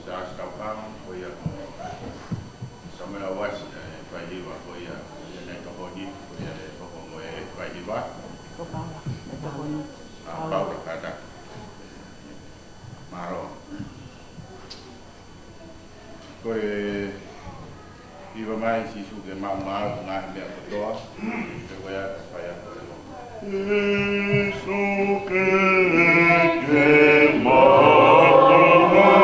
Siaosi Taukava, ko ia ko Samuela Uasi, ʻa e faihiva ko ia, ko ia naʻe tokoni, ko ia ʻe tokoni mo e faihiva. Ko Paula, ʻe tokoni. ʻA Paula, kātaki. Mālō. Ko e hiva mai Sīsū ke maʻu maʻu ngaahi meʻa kotoa, ke ko ia ka fai atu e lotu. Sīsū ke ke maʻu maʻu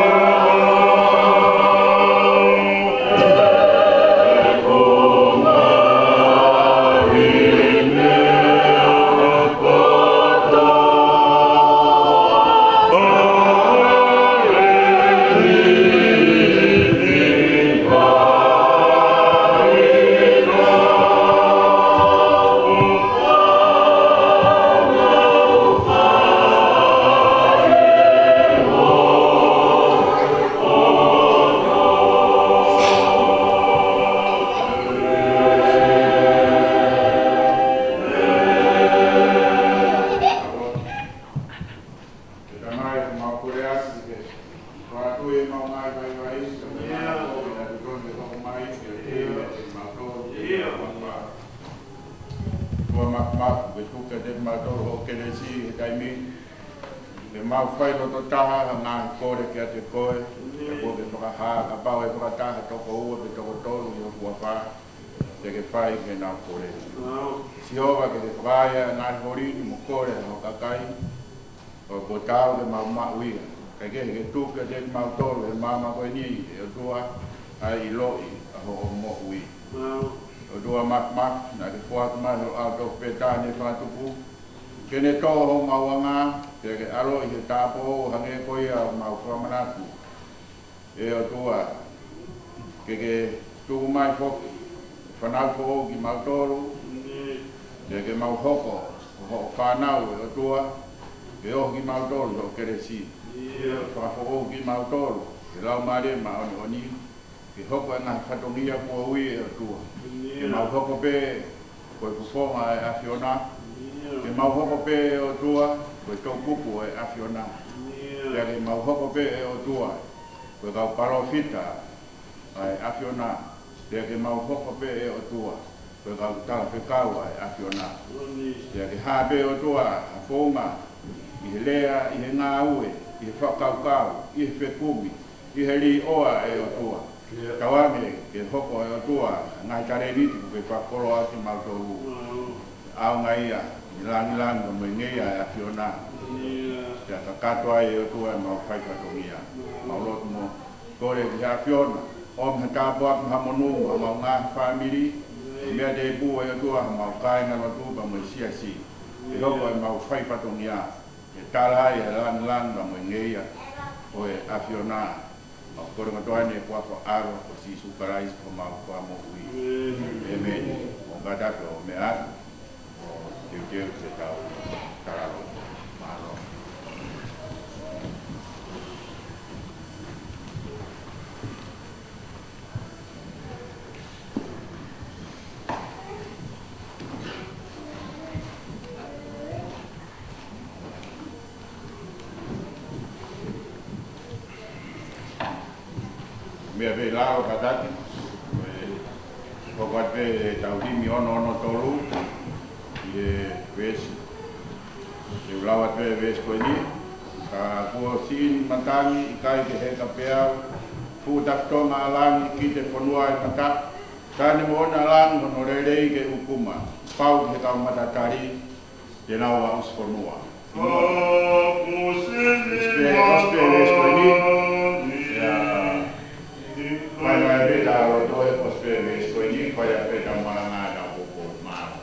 Ke tamai, mau kole atu ke fatu e mau ngaahi vaivai, ke mau kole atu tonu ke toko mai, ke te mau tō, ke mau pā. Tua makamak, ke tuka te mau tō, ʻo kelesi, he taimi, ke mau fai loto taha, ha ngaahi kole kiate koe, ke koe ke fakahā, kapau ʻe fakataha toko ua, pe toko tolu, ʻi ho huafa, te ke fai ke nau kole. Sihova ke ke fakaʻai ʻa e ngaahi holi ni mo kole ʻa ho kakai, ʻo kuo taau ke mau maʻu ia. Kae kehe ke tuku kiate kimautolu he maama ko eni, ʻe ʻOtua, ʻa e ʻiloʻi ʻa hoʻo moʻui. ʻOtua Māfimafi, naʻa ke foaki mai ho ʻAlo tofu pē taha ne fakatupu, ke ne tō homau anga, pea ke ʻaloʻi he tāupoʻou hangē ko ia ʻoku mau fakamanatu. ʻE ʻOtua, ke ke tuku mai foki e fānau foʻou kimautolu, pea ke mau hoko ko hoʻo fānau, ʻe ʻOtua, ke ʻohake kimautolu ʻi hoʻo kelesi. Ke fakafoʻou kimautolu ʻe he Laumālie Māʻoniʻoni, ke hoko e ngaahi fatongia kuo ui, ʻe ʻOtua. Ke mau hoko pē ko e fofonga ʻo e ʻAfiona. Ke mau hoko pē, ʻe ʻOtua, ko e toʻukupu ʻo e ʻAfiona. Pea ke mau hoko pē, ʻe ʻOtua, ko e kau palōfita ʻa e ʻAfiona. Pea ke mau hoko pē, ʻe ʻOtua, ko e kau talafekau ʻa e ʻAfiona. Pea ke hā pē, ʻe ʻOtua, ha founga ʻi he lea, ʻi he ngāue, ʻi he fakakaukau, ʻi he fekumi, ʻi he līʻoa, ʻe ʻOtua. Tauange ke hoko, ʻe ʻOtua, ngaahi talēniti kuo ke fakakoloa kimautolu. ʻAonga ia ʻi he lāngilangi mo e ngeia ʻo e ʻAfiona. Pea kakato ai, ʻe ʻOtua, ʻemau fai fatongia. Mau lotu mo kole ki he ʻAfiona ʻo ʻomi ha tāpuaki mo ha monū maʻa homau ngaahi fāmili, meʻa tēpū, ʻe ʻOtua, homau kāingalotu pea mo e siasi. Ke hoko ʻemau fai fatongia ke tala ai e lāngilangi mo e ngeia ʻo e ʻAfiona. Mau kole kotoa eni ʻi he huafa ʻo ho ʻAlo ko Sīsū Kalaisi ko homau Fakamoʻui. ʻĒmeni. Mou kātaki ʻo meʻa atu, ʻo teuteu ke tau talaloto. Mālō. Meʻa pē ʻi lalo kātaki, ʻe, hoko atu pē ʻetau himi ono ono tolu, ʻi he veesi. Te u lau atu e veesi ko eni: Ka kuo siʻi ni matangi, ʻikai ke heka pē au, fuʻu tafitonga ʻa langi, kite fonua ʻi mataku, taʻane moʻoni ʻa langi hono lelei ke ʻukuma, pau ki he kau matatali te nau aʻusi fonua. ʻOsi pē, ʻosi pē veesi ko eni. ʻIo. Fai mai pē ʻetau lotu he ʻosi pē veesi ko eni, fai pē ʻetau malanga, ʻetau poupou. Mālō.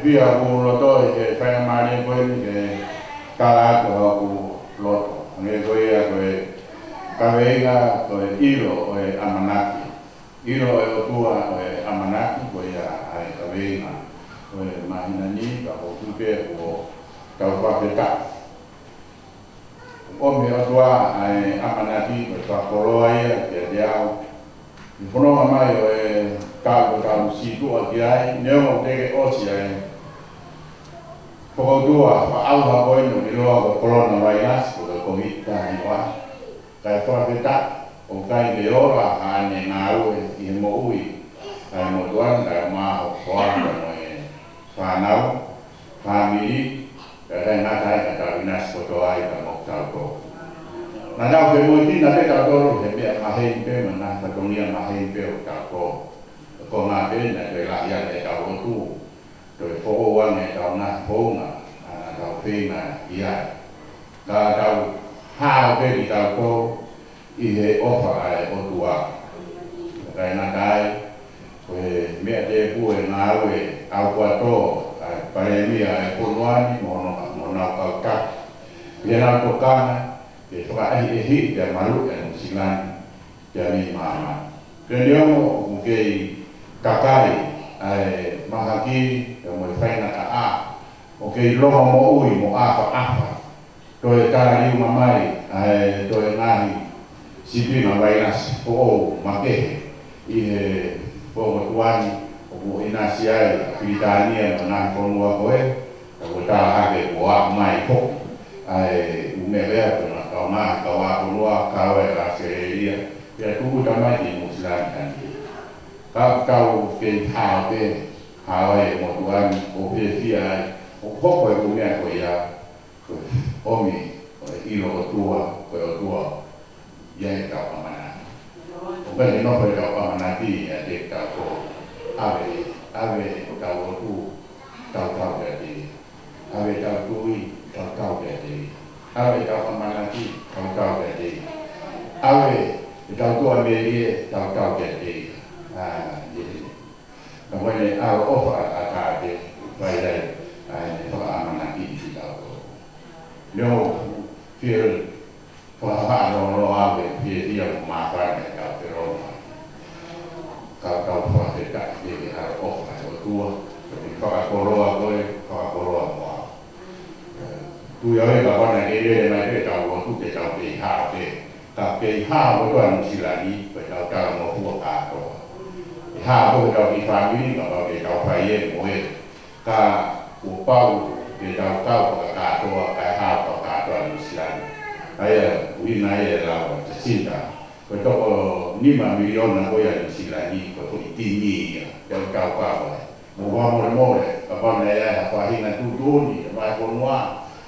Pea ʻoku ou loto ʻi he faingamālie ko eni ke tala atu hoku loto. Hangē ko ia ko e kaveinga ko e ʻilo ʻo e ʻamanaki. ʻIlo ʻo e ʻOtua ʻo e ʻamanaki, ko ia ʻa e kaveinga ʻo e māhina ni, ka ʻoku ou tui pē kuo tau fakafetaʻi. ʻOmi ʻe he ʻOtua ʻa e ʻamanaki ko e fakakoloa ia kiate au. ʻI he fononga mai ʻo e taʻu kuo tau situʻa ki ai, neongo teʻeki ʻosi ʻa e fokoutua fakaʻauha ko eni ʻoku ʻiloa ko e coronavirus, ko e COVID taha hiva. Kae fakafetaʻi, ʻoku ʻikai ke ola haʻane ngāue ʻi he moʻui ʻa e motuʻa ni, kae ʻumaʻā hoku hoa pea mo e fānau, fāmili, kae ʻikai ngata ai ka tau ʻinasi kotoa ai pea mo kitautolu. Naʻa tau femoʻuekina pē tautolu he meʻa maheni pē mo e ngaahi fatongia maheni pē ʻo kitautolu. Ko e ngaahi pē naʻe toe lahi ange ʻetau lotu, toe foʻou ange ʻetau ngaahi founga naʻa tau feinga ʻi ai. Ka tau hao pē kitautolu ʻi he ʻofa ʻa e ʻOtua. Kae ngata ai, ko e meʻa tēpū e ngāue ʻaukuatō ʻa e Palēmia ʻa e fonua ni mo hono, mo honau kau taki. ʻI heʻenau tokanga ke fakaʻehiʻehiʻi pea maluʻi ʻa Nuʻusila ni pea mei māmani. Pea neongo ʻoku kei kakai ʻa e mahaki pea mo e faingataʻa, ʻoku kei longomoʻui mo ʻafaʻafa. Toe tāliunga mai ʻa e toe ngaahi sīpinga vailasi foʻou makehe ʻi he fongotuʻa ni, ʻoku ʻinasi ai ʻa Pilitānia mo e ngaahi fonua ko ē, ka kuo tala hake kuo aʻu mai foki ʻa e ʻū meʻa ko ē, ko e ngaahi kau ngaahi kau ākonga, kau ʻi ʻAositelēlia, pea tūʻuta mai ki Nuʻusila ni. Ka tau kei hao pē, hao ai e motuʻa ni, ʻo fiefia ai, ʻo hoko e ʻū meʻa ko ia, ko e ʻomi ʻo e ʻilo ʻOtua, ko e ʻOtua ia ʻetau ʻamanaki. ʻOku ʻikai ke nofo ʻetau ʻamanaki ʻiate kitautolu. ʻAve, ʻave ʻetau lotu, tautau kiate ia. ʻAve ʻetau tui, tautau kiate ia. ʻAve ʻetau ʻamanaki, tautau kiate ia. ʻAve ʻetau tuʻamelie, tautau kiate ia. ʻA, ʻi he, ka ko ʻene ʻaloʻofa ʻataʻatā pē, fai ai ʻa ʻene fakaʻamanaki kitautolu. Neongo fie fakahā lōloa au ke fiefia mo māfana ʻetau feʻofoʻofani. Ka tau fakafetaʻi ki he ʻaloʻofa ʻa e ʻOtua, ko e fakakoloa ko ē, fakakoloa mo au. Tui au ē kapau naʻe kei lele mai pē ʻetau lotu te tau kei hao pē. Ka kei hao kotoa Nuʻusila ni, ko ʻetau talangofua kātoa. ʻE hao ko ʻetau kiʻi fāmili, kapau te tau fai ē mo ē. Ka kuo pau ke tau kau fakakātoa, kae hao fakakātoa Nuʻusila ni. ʻA ia, ʻuhinga ia e lau ʻa Jacinta. Ko e toko nima miliona ko ia Nuʻusila ni, ko e foʻi timi ia, te tau kau ai. Mo fakamolemole, kapau naʻe ʻi ai ha faʻahinga tuʻutuʻuni, ʻe vahefonua,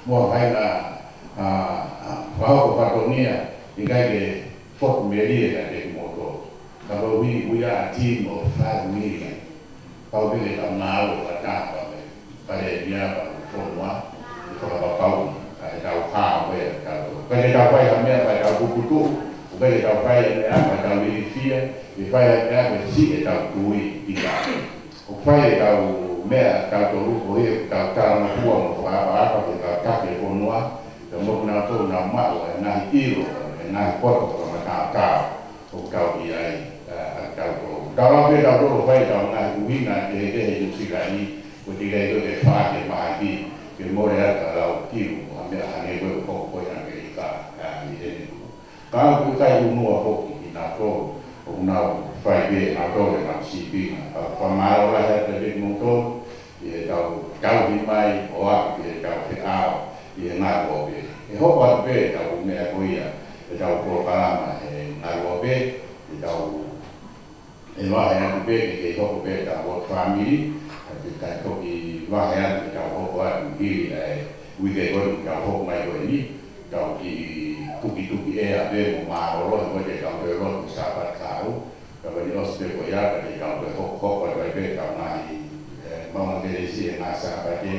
mo ha faʻahinga, ʻa, ʻa, fakahoko fatongia, ʻikai ke foki melie kiate kimoutolu. Ka ko e ʻuhi, we are a team of five million. Pau pē ke tau ngāue fakataha pea mo e Palēmia pea mo e fonua, ʻi he fakapapau, ka ʻe tau hao pē ʻa kitautolu. ʻIkai ke tau fai ha meʻa pea tau puputuʻu, ʻikai ke tau fai ha meʻa pea tau ilifia, ʻe fai ha meʻa pea siʻi ʻetau tui ʻi tautolu. ʻOku fai ʻetau meʻa tautolu koeʻuhi ʻoku tau talangofua mo fakaʻapaʻapa ki he kau taki e fonua, pea mo kinautolu naʻa nau maʻu e ngaahi ʻilo, e ngaahi poto fakamataotao ʻoku tau ʻi ai, ʻa, ʻa tautolu. Tau lau pē tautolu ʻo fai ʻetau ngaahi ʻuhinga kehekehe ʻi Nuʻusila ni, ko e teʻeki ai ke faʻa ke mahaki, ke mole atu ʻa e lau kilu, mo ha meʻa hangē ko e ʻoku hoko ko ē ʻi ʻAmelika, ʻa, ʻi heni. Ka ʻoku ʻikai unua foki kinautolu ʻoku nau fai pē nautolu ʻenau sīpinga. Ka ʻoku fakamālō lahi atu kiate kimoutolu ʻi heʻetau tauhi mai ʻo aʻu ki heʻetau feʻao ʻi he ngaluope. ʻE hoko atu pē ʻetau meʻa ko ia, ʻetau polokalama he ngaluope, ʻetau ʻE vahe atu pē ke, ke hoko pē ʻetau World Family, ʻa e te kai toki vahe atu ke tau hoko atu hili ʻa e uike ko eni tau hoko mai ko eni, tau kiʻi tukituki ʻea pē mo mālōlō, he ko e te tau toe lotu Sāpate kahaʻu, ka ko eni ʻosi pē ko ia, ka te tau toe hoko, hoko atu ai pē tau ngaahi, ʻe, maʻunga kelesi he ngaahi Sāpate,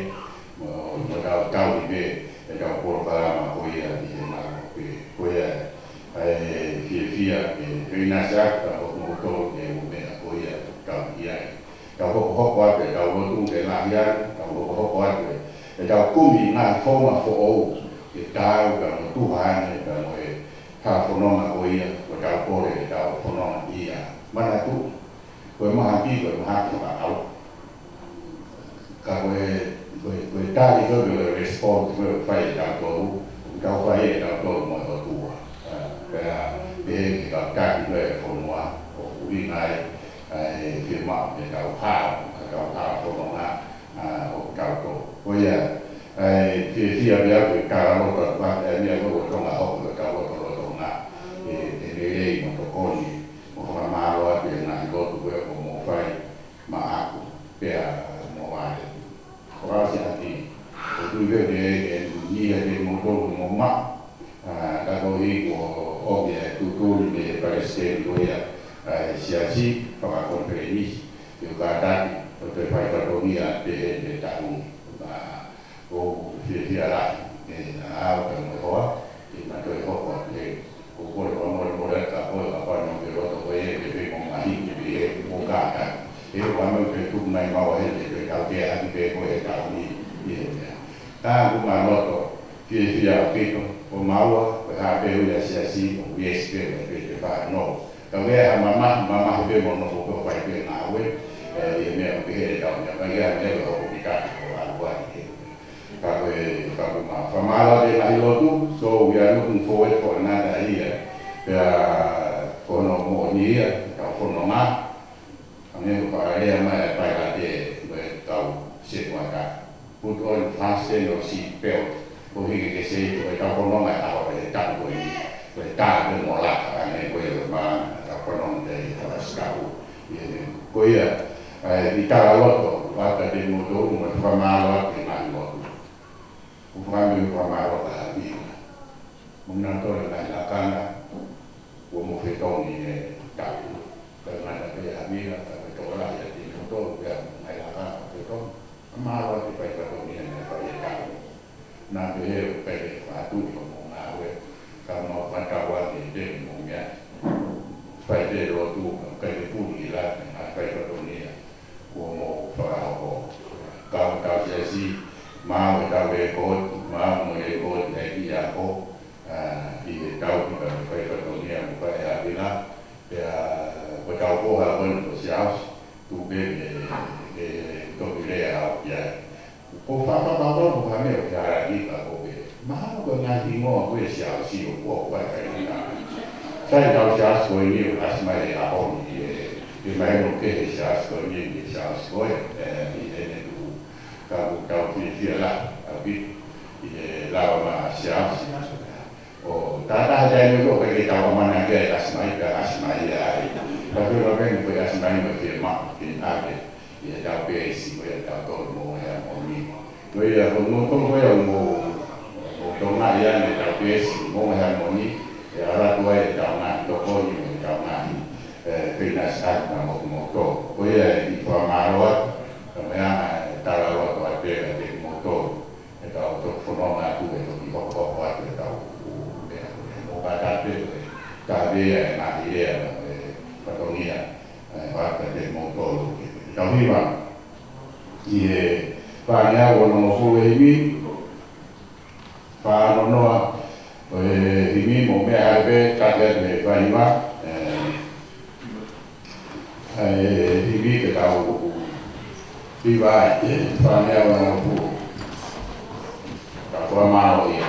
mo, mo tau tauhi pē ʻetau polokalama ko ia ʻi he ngaluope. Ko ia, ʻa e fiefia ke, ke ʻinasi atu ka mo, mo tau ke ʻū meʻa ko ia tau ʻi ai. Tau hokohoko atu ʻetau lotu ke lahi ange, tau hokohoko atu ʻetau kumi ngaahi founga foʻou ke taau pea mo tuha ange pea mo e hala fononga ko ia, ko ʻetau kole ʻetau fononga ia. Manatuʻi, ko e mahaki, ko e mahaki fakaʻauha. Ka ko e, ko e, ko e tali ko e, ko e response ko e fai ʻe tautolu, ʻoku tau fai ʻe tautolu mo e ʻOtua. ʻA, pea, pehē ki he kau taki ko e fonua, ʻoku ʻuhinga ai, ʻa e fiemaʻu ke tau hao, ke tau hao fononga, ʻa, ʻo tautolu. Ko ia, ʻa e fiefia pea ko e talaloto atu ʻa e meʻa ko e Tonga hoko ko e talaloto Tonga. ʻE, ʻe lelei mo tokoni, mo fakamālō atu e ngaahi lotu ko ē ʻoku mou fai, maʻaku, pea mo Vale. Ko au si ati, ʻoku ou tui pē ke, ke niʻihi ʻiate kimoutolu mo ma, ʻa, ka koeʻuhi kuo ʻomi e tuʻutuʻuni mei he palesiteni ko ia, ʻa e siasi, fakakonifelenisi, ke u kātaki, ʻo toe fai fatongia pehē he taʻu ni. ʻA, ʻoku ou fiefia lahi, ʻe, ʻa au pea mo e hoa, ʻe ma toe hoko atu he, ʻoku ou kole fakamolemole ka ko e kapau naʻa ke loto ko e, ʻe pehē mo mahi, ʻe pehē mo kātaki. ʻE, ʻoku ou ʻamanaki pē tuku mai maua heni, ʻe pehē tau ke ʻaki pē ko e taʻu ni, ʻi he meʻa. Ka ʻoku ma loto, fiefia ʻaupito, ko maua, ko e hā pē ʻa e siasi, ʻoku ʻi ai pē, ʻe pehē te fai no. Ka ʻoku ʻi ai ha mamahi, mamahi pē mo nofo pē ʻo fai pē ngāue, ʻe, ʻi he meʻa ʻoku pehē ʻe tau meʻa, ka ʻi ai meʻa ʻoku hoko ki tahi ko ʻalu ai ke. Ka ko e, ka ʻoku ma fakamālō atu e ngaahi lotu, so we are looking forward for another year. Pea ko hono moʻoni ia, tau fononga, hangē ko e fakalea mai ʻa e pailate, ko e kau setuata. Put on fasten your seat belt. Ko e hiki ke safety, ko e tau fononga ʻi he ʻaho ʻe taha ko eni. Ko e tā pē mo laka, ʻa eni ko e ma, tau fononga ʻi he ʻaho ʻe taha. ʻI heʻene, ko ia, ʻa e, ʻi he talaloto, ʻoatu kiate kimoutolu, mo e fakamālō atu ki he ngaahi lotu. ʻOku ou fakamālō, fakamālō ki he ʻAfio. Mo kinautolu e ngaahi lakanga, kuo mou fetongi he taʻu. Kae ngata pē ʻa e ʻAfio, ka ko e tokolahi ʻiate kimoutolu, pea mo e ngaahi lakanga fetongi. Fakamālō atu ki he fai fatongia naʻe fai he taʻu ni. Naʻa pehē ʻoku ʻikai ke fakatuli hoʻomou ngāue, ka mau fakatauange ʻe te mou meʻa. Fai pē lotu, ʻikai ke puli ʻi langi, ʻa e fai fatongia. Kuo mou fakahoko. Kau tau siasi, maʻu ʻetau lekooti, maʻu mo e lekooti ʻa e kiʻi ako, ʻa, ʻi he tau ki ka fai fatongia mo fai ʻa e ʻAfio, pea ko ʻetau foha ko eni ko Siaosi, tuku pē ke, ke toki lea au ki ai. Ko e fakapapau ko ha meʻa ʻoku ke ʻalu ki ai ka ko e. Mahalo ko e ngaahi hingoa ko ē Siaosi ʻoku, ʻoku ʻikai ke fai ʻi ai. Sai, tau Siaosi ko eni ʻoku ʻasi mai he ʻaho ni ʻe, ʻe mahino ki he Siaosi ko eni, ʻe Siaosi ko ē, ʻe, ʻi heʻene tuʻu. Ka ʻoku tau fiefia lahi, ʻaupito, ʻi he lava mai ʻa Siaosi. ʻO, tā taha taimi ko ē ʻikai ke tau ʻamanaki ai ʻe ʻasi mai, pea ʻasi mai ia ai. Ka ko e ʻuhinga pē eni ko e ʻasi mai mo e fiemaʻu ke ʻave ʻi heʻetau peesi, ko ia ʻetau tolu mo e ʻaho ni. Ko ia, ko kimoutolu ko ia mou, mou tokangaʻi ʻa ʻetau peesi mo e ʻaho ni, ʻe ʻalu atu ai ʻetau ngaahi tokoni, ʻetau ngaahi, ʻe, pēnasi atu na mo kimoutolu. Ko ia ʻi he fakamālō atu, ka meʻa ʻa e talaloto atu pē kiate kimoutolu. ʻEtau toki fononga atu, ʻe toki hokohoko atu ʻetau meʻa ko ē. Mo kātaki pē ko e kaveinga ʻa e ngaahi lea, ʻa e fatongia, ʻe, ʻoatu kiate kimoutolu. Tau hiva. ʻI he fāngeau onongofulu e himi, fā noa noa, ʻo e himi mo meʻa hake pē, kātaki atu he fā hiva, ʻe, ʻa e himi ke tau hiva ai, fāngeau onongofulu. Ka ko e mālō ia.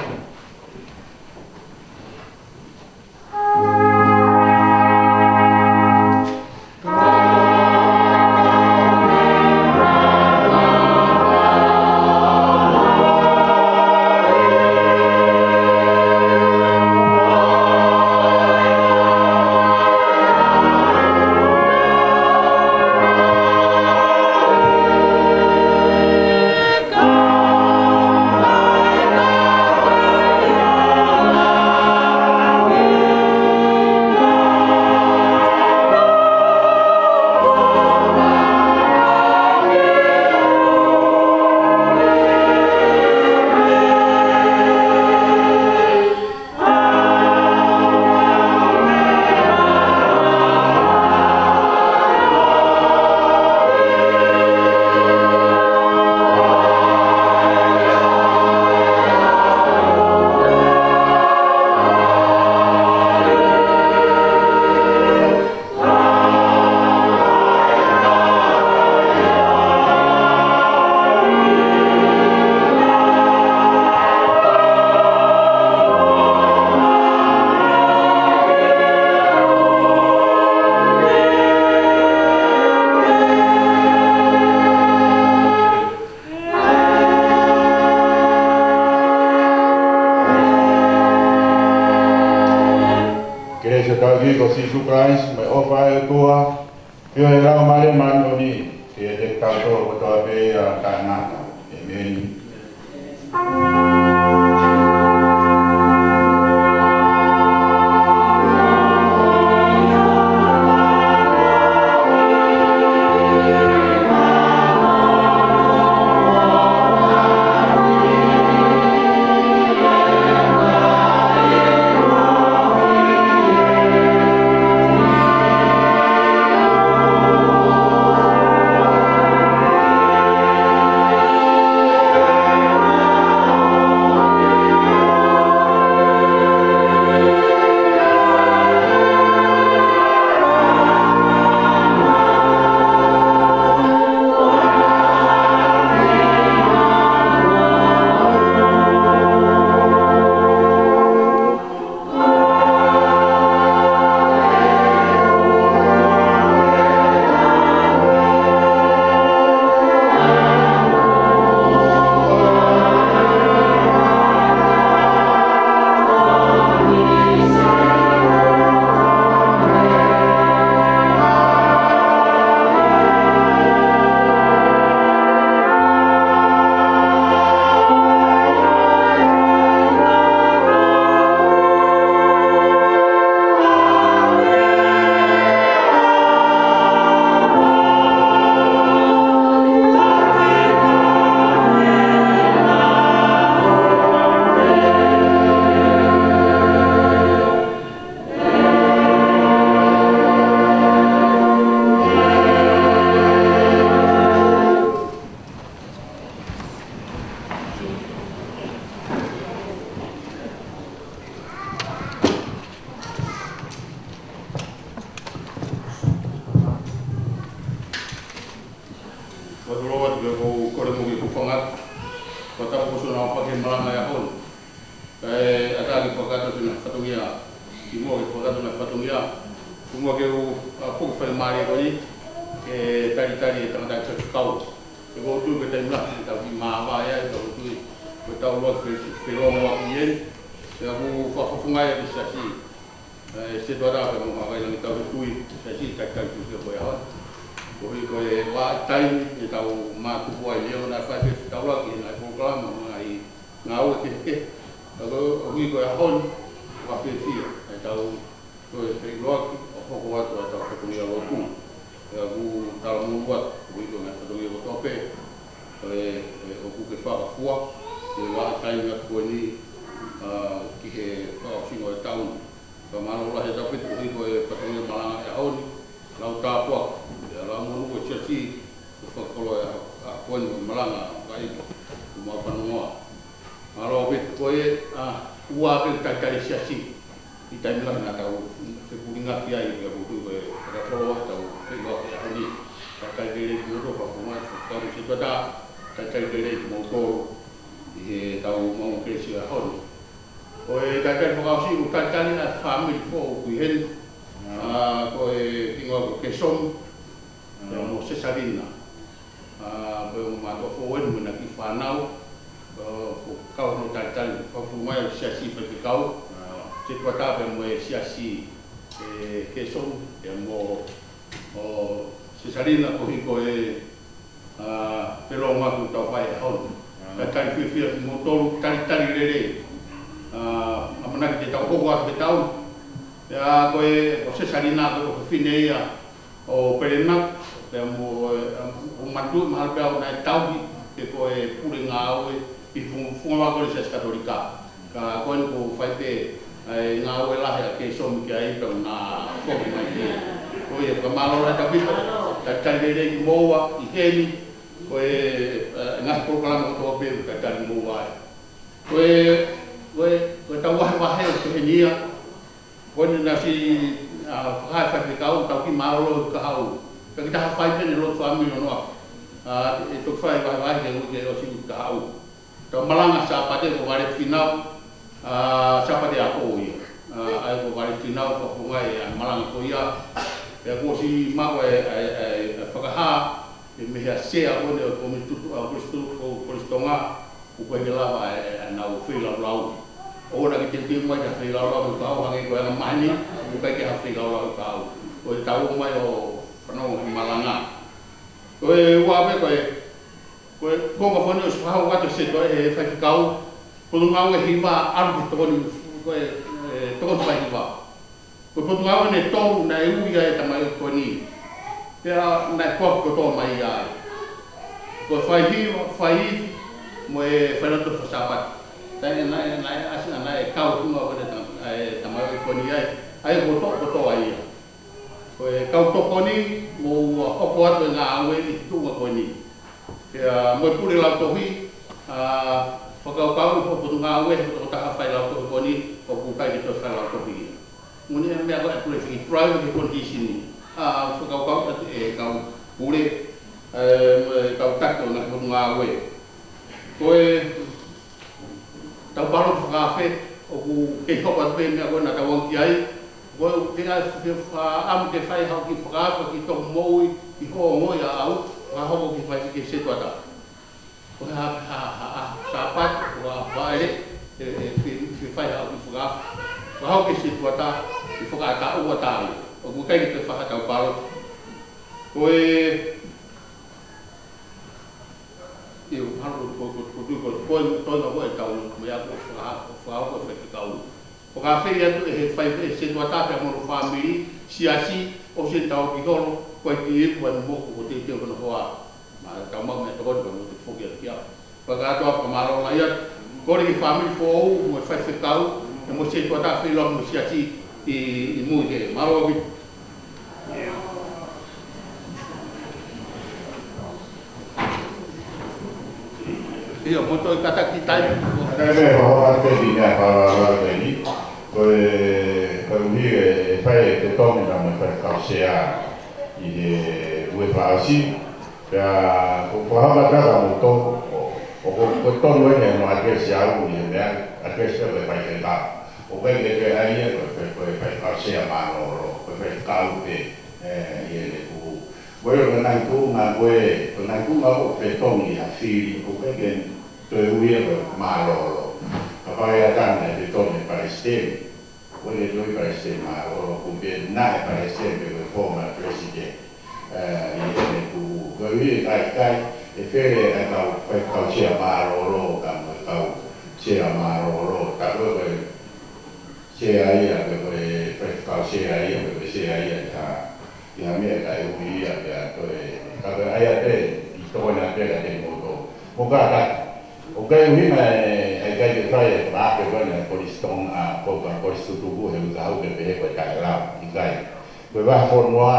Ko Sīsū Kalaisi, mo e ʻofa ʻa e ʻOtua, feohi ʻa e Laumālie Māʻoniʻoni, ke ʻiate kitautolu kotoa pē ʻo taʻengata. ʻĒmeni. Father Lord, we will call him with Fanga. Father Boso na pa ke malanga ya hon. Kae ʻatā ke fakakakato ʻena fatongia. Kimuʻa ke fakakakato ʻena fatongia, kimuʻa ke u, ʻa, puke fai mālie ko eni, ke talitali e tangata ke kau. Ke ʻoku ou tui ko e taimi lahi ʻetau kiʻi māvae ai, ka ʻoku ou tui ko ʻetau ʻuluaki fe-, felōngoaki eni. Pea ʻoku fakafofongaʻi ʻa e siasi. ʻE, Setuata pea mo Haʻavai Langi, tau tui, siasi, talitali fiefia ko e ʻaho ni. Koeʻuhi ko e vahaʻa taimi ʻetau mātuku ai, neongo naʻe fai pē fetaulaki ʻi he ngaahi polokalama, ngaahi ngāue kehekehe. Ka koeʻuhi ko e ʻaho ni, ʻoku fiefia ʻetau toe feʻiloaki ʻo hoko atu ʻetau fatongia lotu. Pea ʻoku talamonū atu, koeʻuhi ko e ngaahi fatongia kotoa pē ʻe, ʻe, ʻoku ke fakafua, ʻi he vahaʻa taimi atu ko eni, ʻa, ki he fakaʻosinga ʻo e taʻu ni. Fakamālō lahi ʻaupito koeʻuhi ko e fatongia malanga he ʻaho ni, lau tāpuaki, pea lau monū ko e siasi, ko e fakakoloa ʻa, ʻa ko eni malanga, kae ʻoku mau fanongoa. Mālō ʻaupito ko e, ʻa, ua pē talitali siasi. ʻI he taimi lahi naʻa tau fepulingaki ai, pea ʻoku ou tui ko e fakakoloa ʻetau feʻiloaki he ʻaho ni. Talitali lelei kimoutolu, fakafofongaʻi, fakafofongaʻi Setuata, talitali lelei kimoutolu ʻi heʻetau maʻu kelesi he ʻaho ni. Ko e talitali fakaʻosi, ʻoku talitali ʻa e fāmili foʻou ʻoku ʻi heni. ʻA, ko e hingoa ko Kesomi, pea mo Sesalina. ʻA, ko e ongo mātuʻa foʻou eni mo ʻena kiʻi fānau. ʻA, ʻoku kau hono talitali, fakafofongaʻi ʻa e siasi faifekau. Setuata pea mo e siasi, ʻe, Kesomi, pea mo, ʻo Sesalina koeʻuhi ko e ʻa, felōngoaki ʻoku tau fai he ʻaho ni. Talitali fiefia kimoutolu, talitali lelei. ʻA, ʻamanaki te tau hoko atu he taʻu ni. Pea ko e, ko Sesalina ko e ʻofefine ia ʻo Pelena, pea mo, ʻe, ʻo Matu, mahalo pē ʻoku nau tauhi, ke ko e pule ngāue ʻi he funga, funga ko eni Siasi Katolika. Ka ko eni ʻoku fai pē ʻa e ngāue lahi ʻa Kesomi ki ai pea ʻoku na foki mai ki ai. Ko ia fakamālō lahi ʻaupito, talitali lelei kimoua ʻi heni, ko e, ʻa, ngaahi polokalama kotoa pē ʻoku talitali moua ai. Ko e, ko e, ko ʻetau vahevahe ʻoku ʻi heni ia, ko eni naʻe ʻosi, ʻa, fakahā ʻe he faifekau, tau kiʻi mālōlō he kahaʻu. Ka kita ha fai pē ʻene lotu fāmili ʻo noa. ʻA, ʻe toki fai vahevahe ke ui ke ʻosi ʻi he kahaʻu. Tau malanga Sāpate ko Vale Finau, ʻa, Sāpate ʻaho ia. ʻA, ʻa ia ko Vale Finau, fakafofongaʻi ʻa e malanga ko ia. Pea kuo ʻosi maʻu ʻa e, ʻa e, ʻa e, ʻa e fakahā, ʻe mei he sea ko eni ʻo e Kōmiti Tutu, ʻa, Kolisi Tutu, ko Kolisi Tonga, ʻoku ʻikai ke lava ʻe, ʻe, ʻenau feilaulau. ʻOua naʻa ke teuteu mai ke feilaulau mo kau hangē ko e anga maheni. ʻIkai ke ha fika ʻo lau kau. Ko e tau mai ʻo fanongo he malanga. Ko e ua pē ko e, ko e konga foʻou ʻosi fakahoko atu ʻe he faifekau. Potungāue hiva ʻalu ki he tokoni, ko e, e, tokoni faihiva. Ko e potungāue ʻe tolu naʻe ui ai e tamaioʻeiki ko eni. Pea naʻe puaki kotoa mai ai. Ko e faihiva, faiifi, mo e failautohi faka-Sāpate. Naʻe, naʻe, naʻe ʻasi, naʻe kau ʻi he ngāue ʻa e tama-, ʻa e tamaioʻeiki ko eni ai. ʻA ia ko e toʻo kotoa ia. Ko e kau tokoni, mou hoko atu e ngāue ʻi he tuʻunga ko eni. Pea mo e pule lautohi, ʻa, fakakaukau ʻi hoʻo potungāue, he ko e tokotaha failautohi ko eni, ʻoku ʻikai ke toe failautohi ia. Mo e meʻa ko ē ʻoku ʻikai ke drive ki he condition. ʻA, fakakaukau atu e kau pule, ē, mo e kau taki ʻo e ngaahi potungāue. Ko e tau palōmesi fakaafe, ʻoku kei hoko atu pē meʻa ko ē naʻa tau ʻalu ki ai. Ko e ke ai fie fakaʻamu ke fai haʻo kiʻi fakaafe, kiʻi toki moʻui, ʻi hoʻo ongoʻi ʻaʻau, fakahoko ki he fai ki he setuata. Ko e hā, hā, hā, hā, Sāpate, ko e hā, Falaite, ē, ē, fie, fie fai haʻo kiʻi fakaafe. Fakahoko ki he setuata, ʻi he fakaʻatā ua taʻu. ʻOku ʻikai ke toe fai ha tau palōmesi. Ko e, ʻio, mahalo ko, ko, ko, ko, ko, ko, ko, ko, ko e tau, meʻa ko e faka-, fakahoko e faifekau. Fakaafe atu ʻe he fai, ʻe he setuata pea mo hono fāmili, siasi, ʻosi eni tau ki holo, ko e ki ipu ʻa e moku ko e teuteu hono hoa. Ma tau mau meʻa tokoni ka mo te foki atu ki au. Fakakātoa fakamālō lahi atu. Kole ki he fāmili foʻou, mo e faifekau, pea mo e setuata, feʻiloaki mo e siasi ʻi, ʻi mui he. Mālō ʻaupito. ʻIo, mo e toe kātaki taimi. Ka e meʻa, ko e hā te ki meʻa, pāpāpā te ni. Ko e, koeʻuhi e fai e fetongi na mo e faifekau sea ʻi he ue fakaʻosi. Pea ko, ko e hā ka ka mo tō, ʻo, ʻo ko, ko e tonu eni hono address au ʻi he meʻa, address ko e faifekau. ʻOku ʻikai ke toe ʻai ia ko e fai, ko e faifekau sea mālōlō, ko e faifekau pē, ē, ʻi heʻene kupu. Ko ia ko e ngaahi tuʻunga ko ē, ko e ngaahi tuʻunga ʻoku fetongi ha fili, ʻoku ʻikai ke toe ui ia ko e mālōlō. Kapau ʻe ʻatā e fetongi e palesiteni, ʻoku ʻikai ke toe ui palesiteni mālōlō, ʻoku pehē naʻe palesiteni pe ko e former president. Ē, ʻi heʻene kupu, koeʻuhi ʻikai, ʻikai, ʻe fele e kau faifekau sea mālōlō, ka mo e kau sea mālōlō, ka ko e, ko e sea ia, pe ko e faifekau sea ia, pe ko e sea ia, ka ʻi ha meʻa kae ui ia pea toe, ka ko e ʻai atu pē, ʻi tokoni atu pē kiate kimoutolu. Mo kātaki. ʻOku ʻikai ʻuhinga e, ʻikai ke fai e fakaafe ko ena ʻa e Kolisi Tonga, ʻa, ko e Kolisi Tutuku, he ʻikai ke u pehē ko e taʻelau, ʻikai. Ko e vahefonua,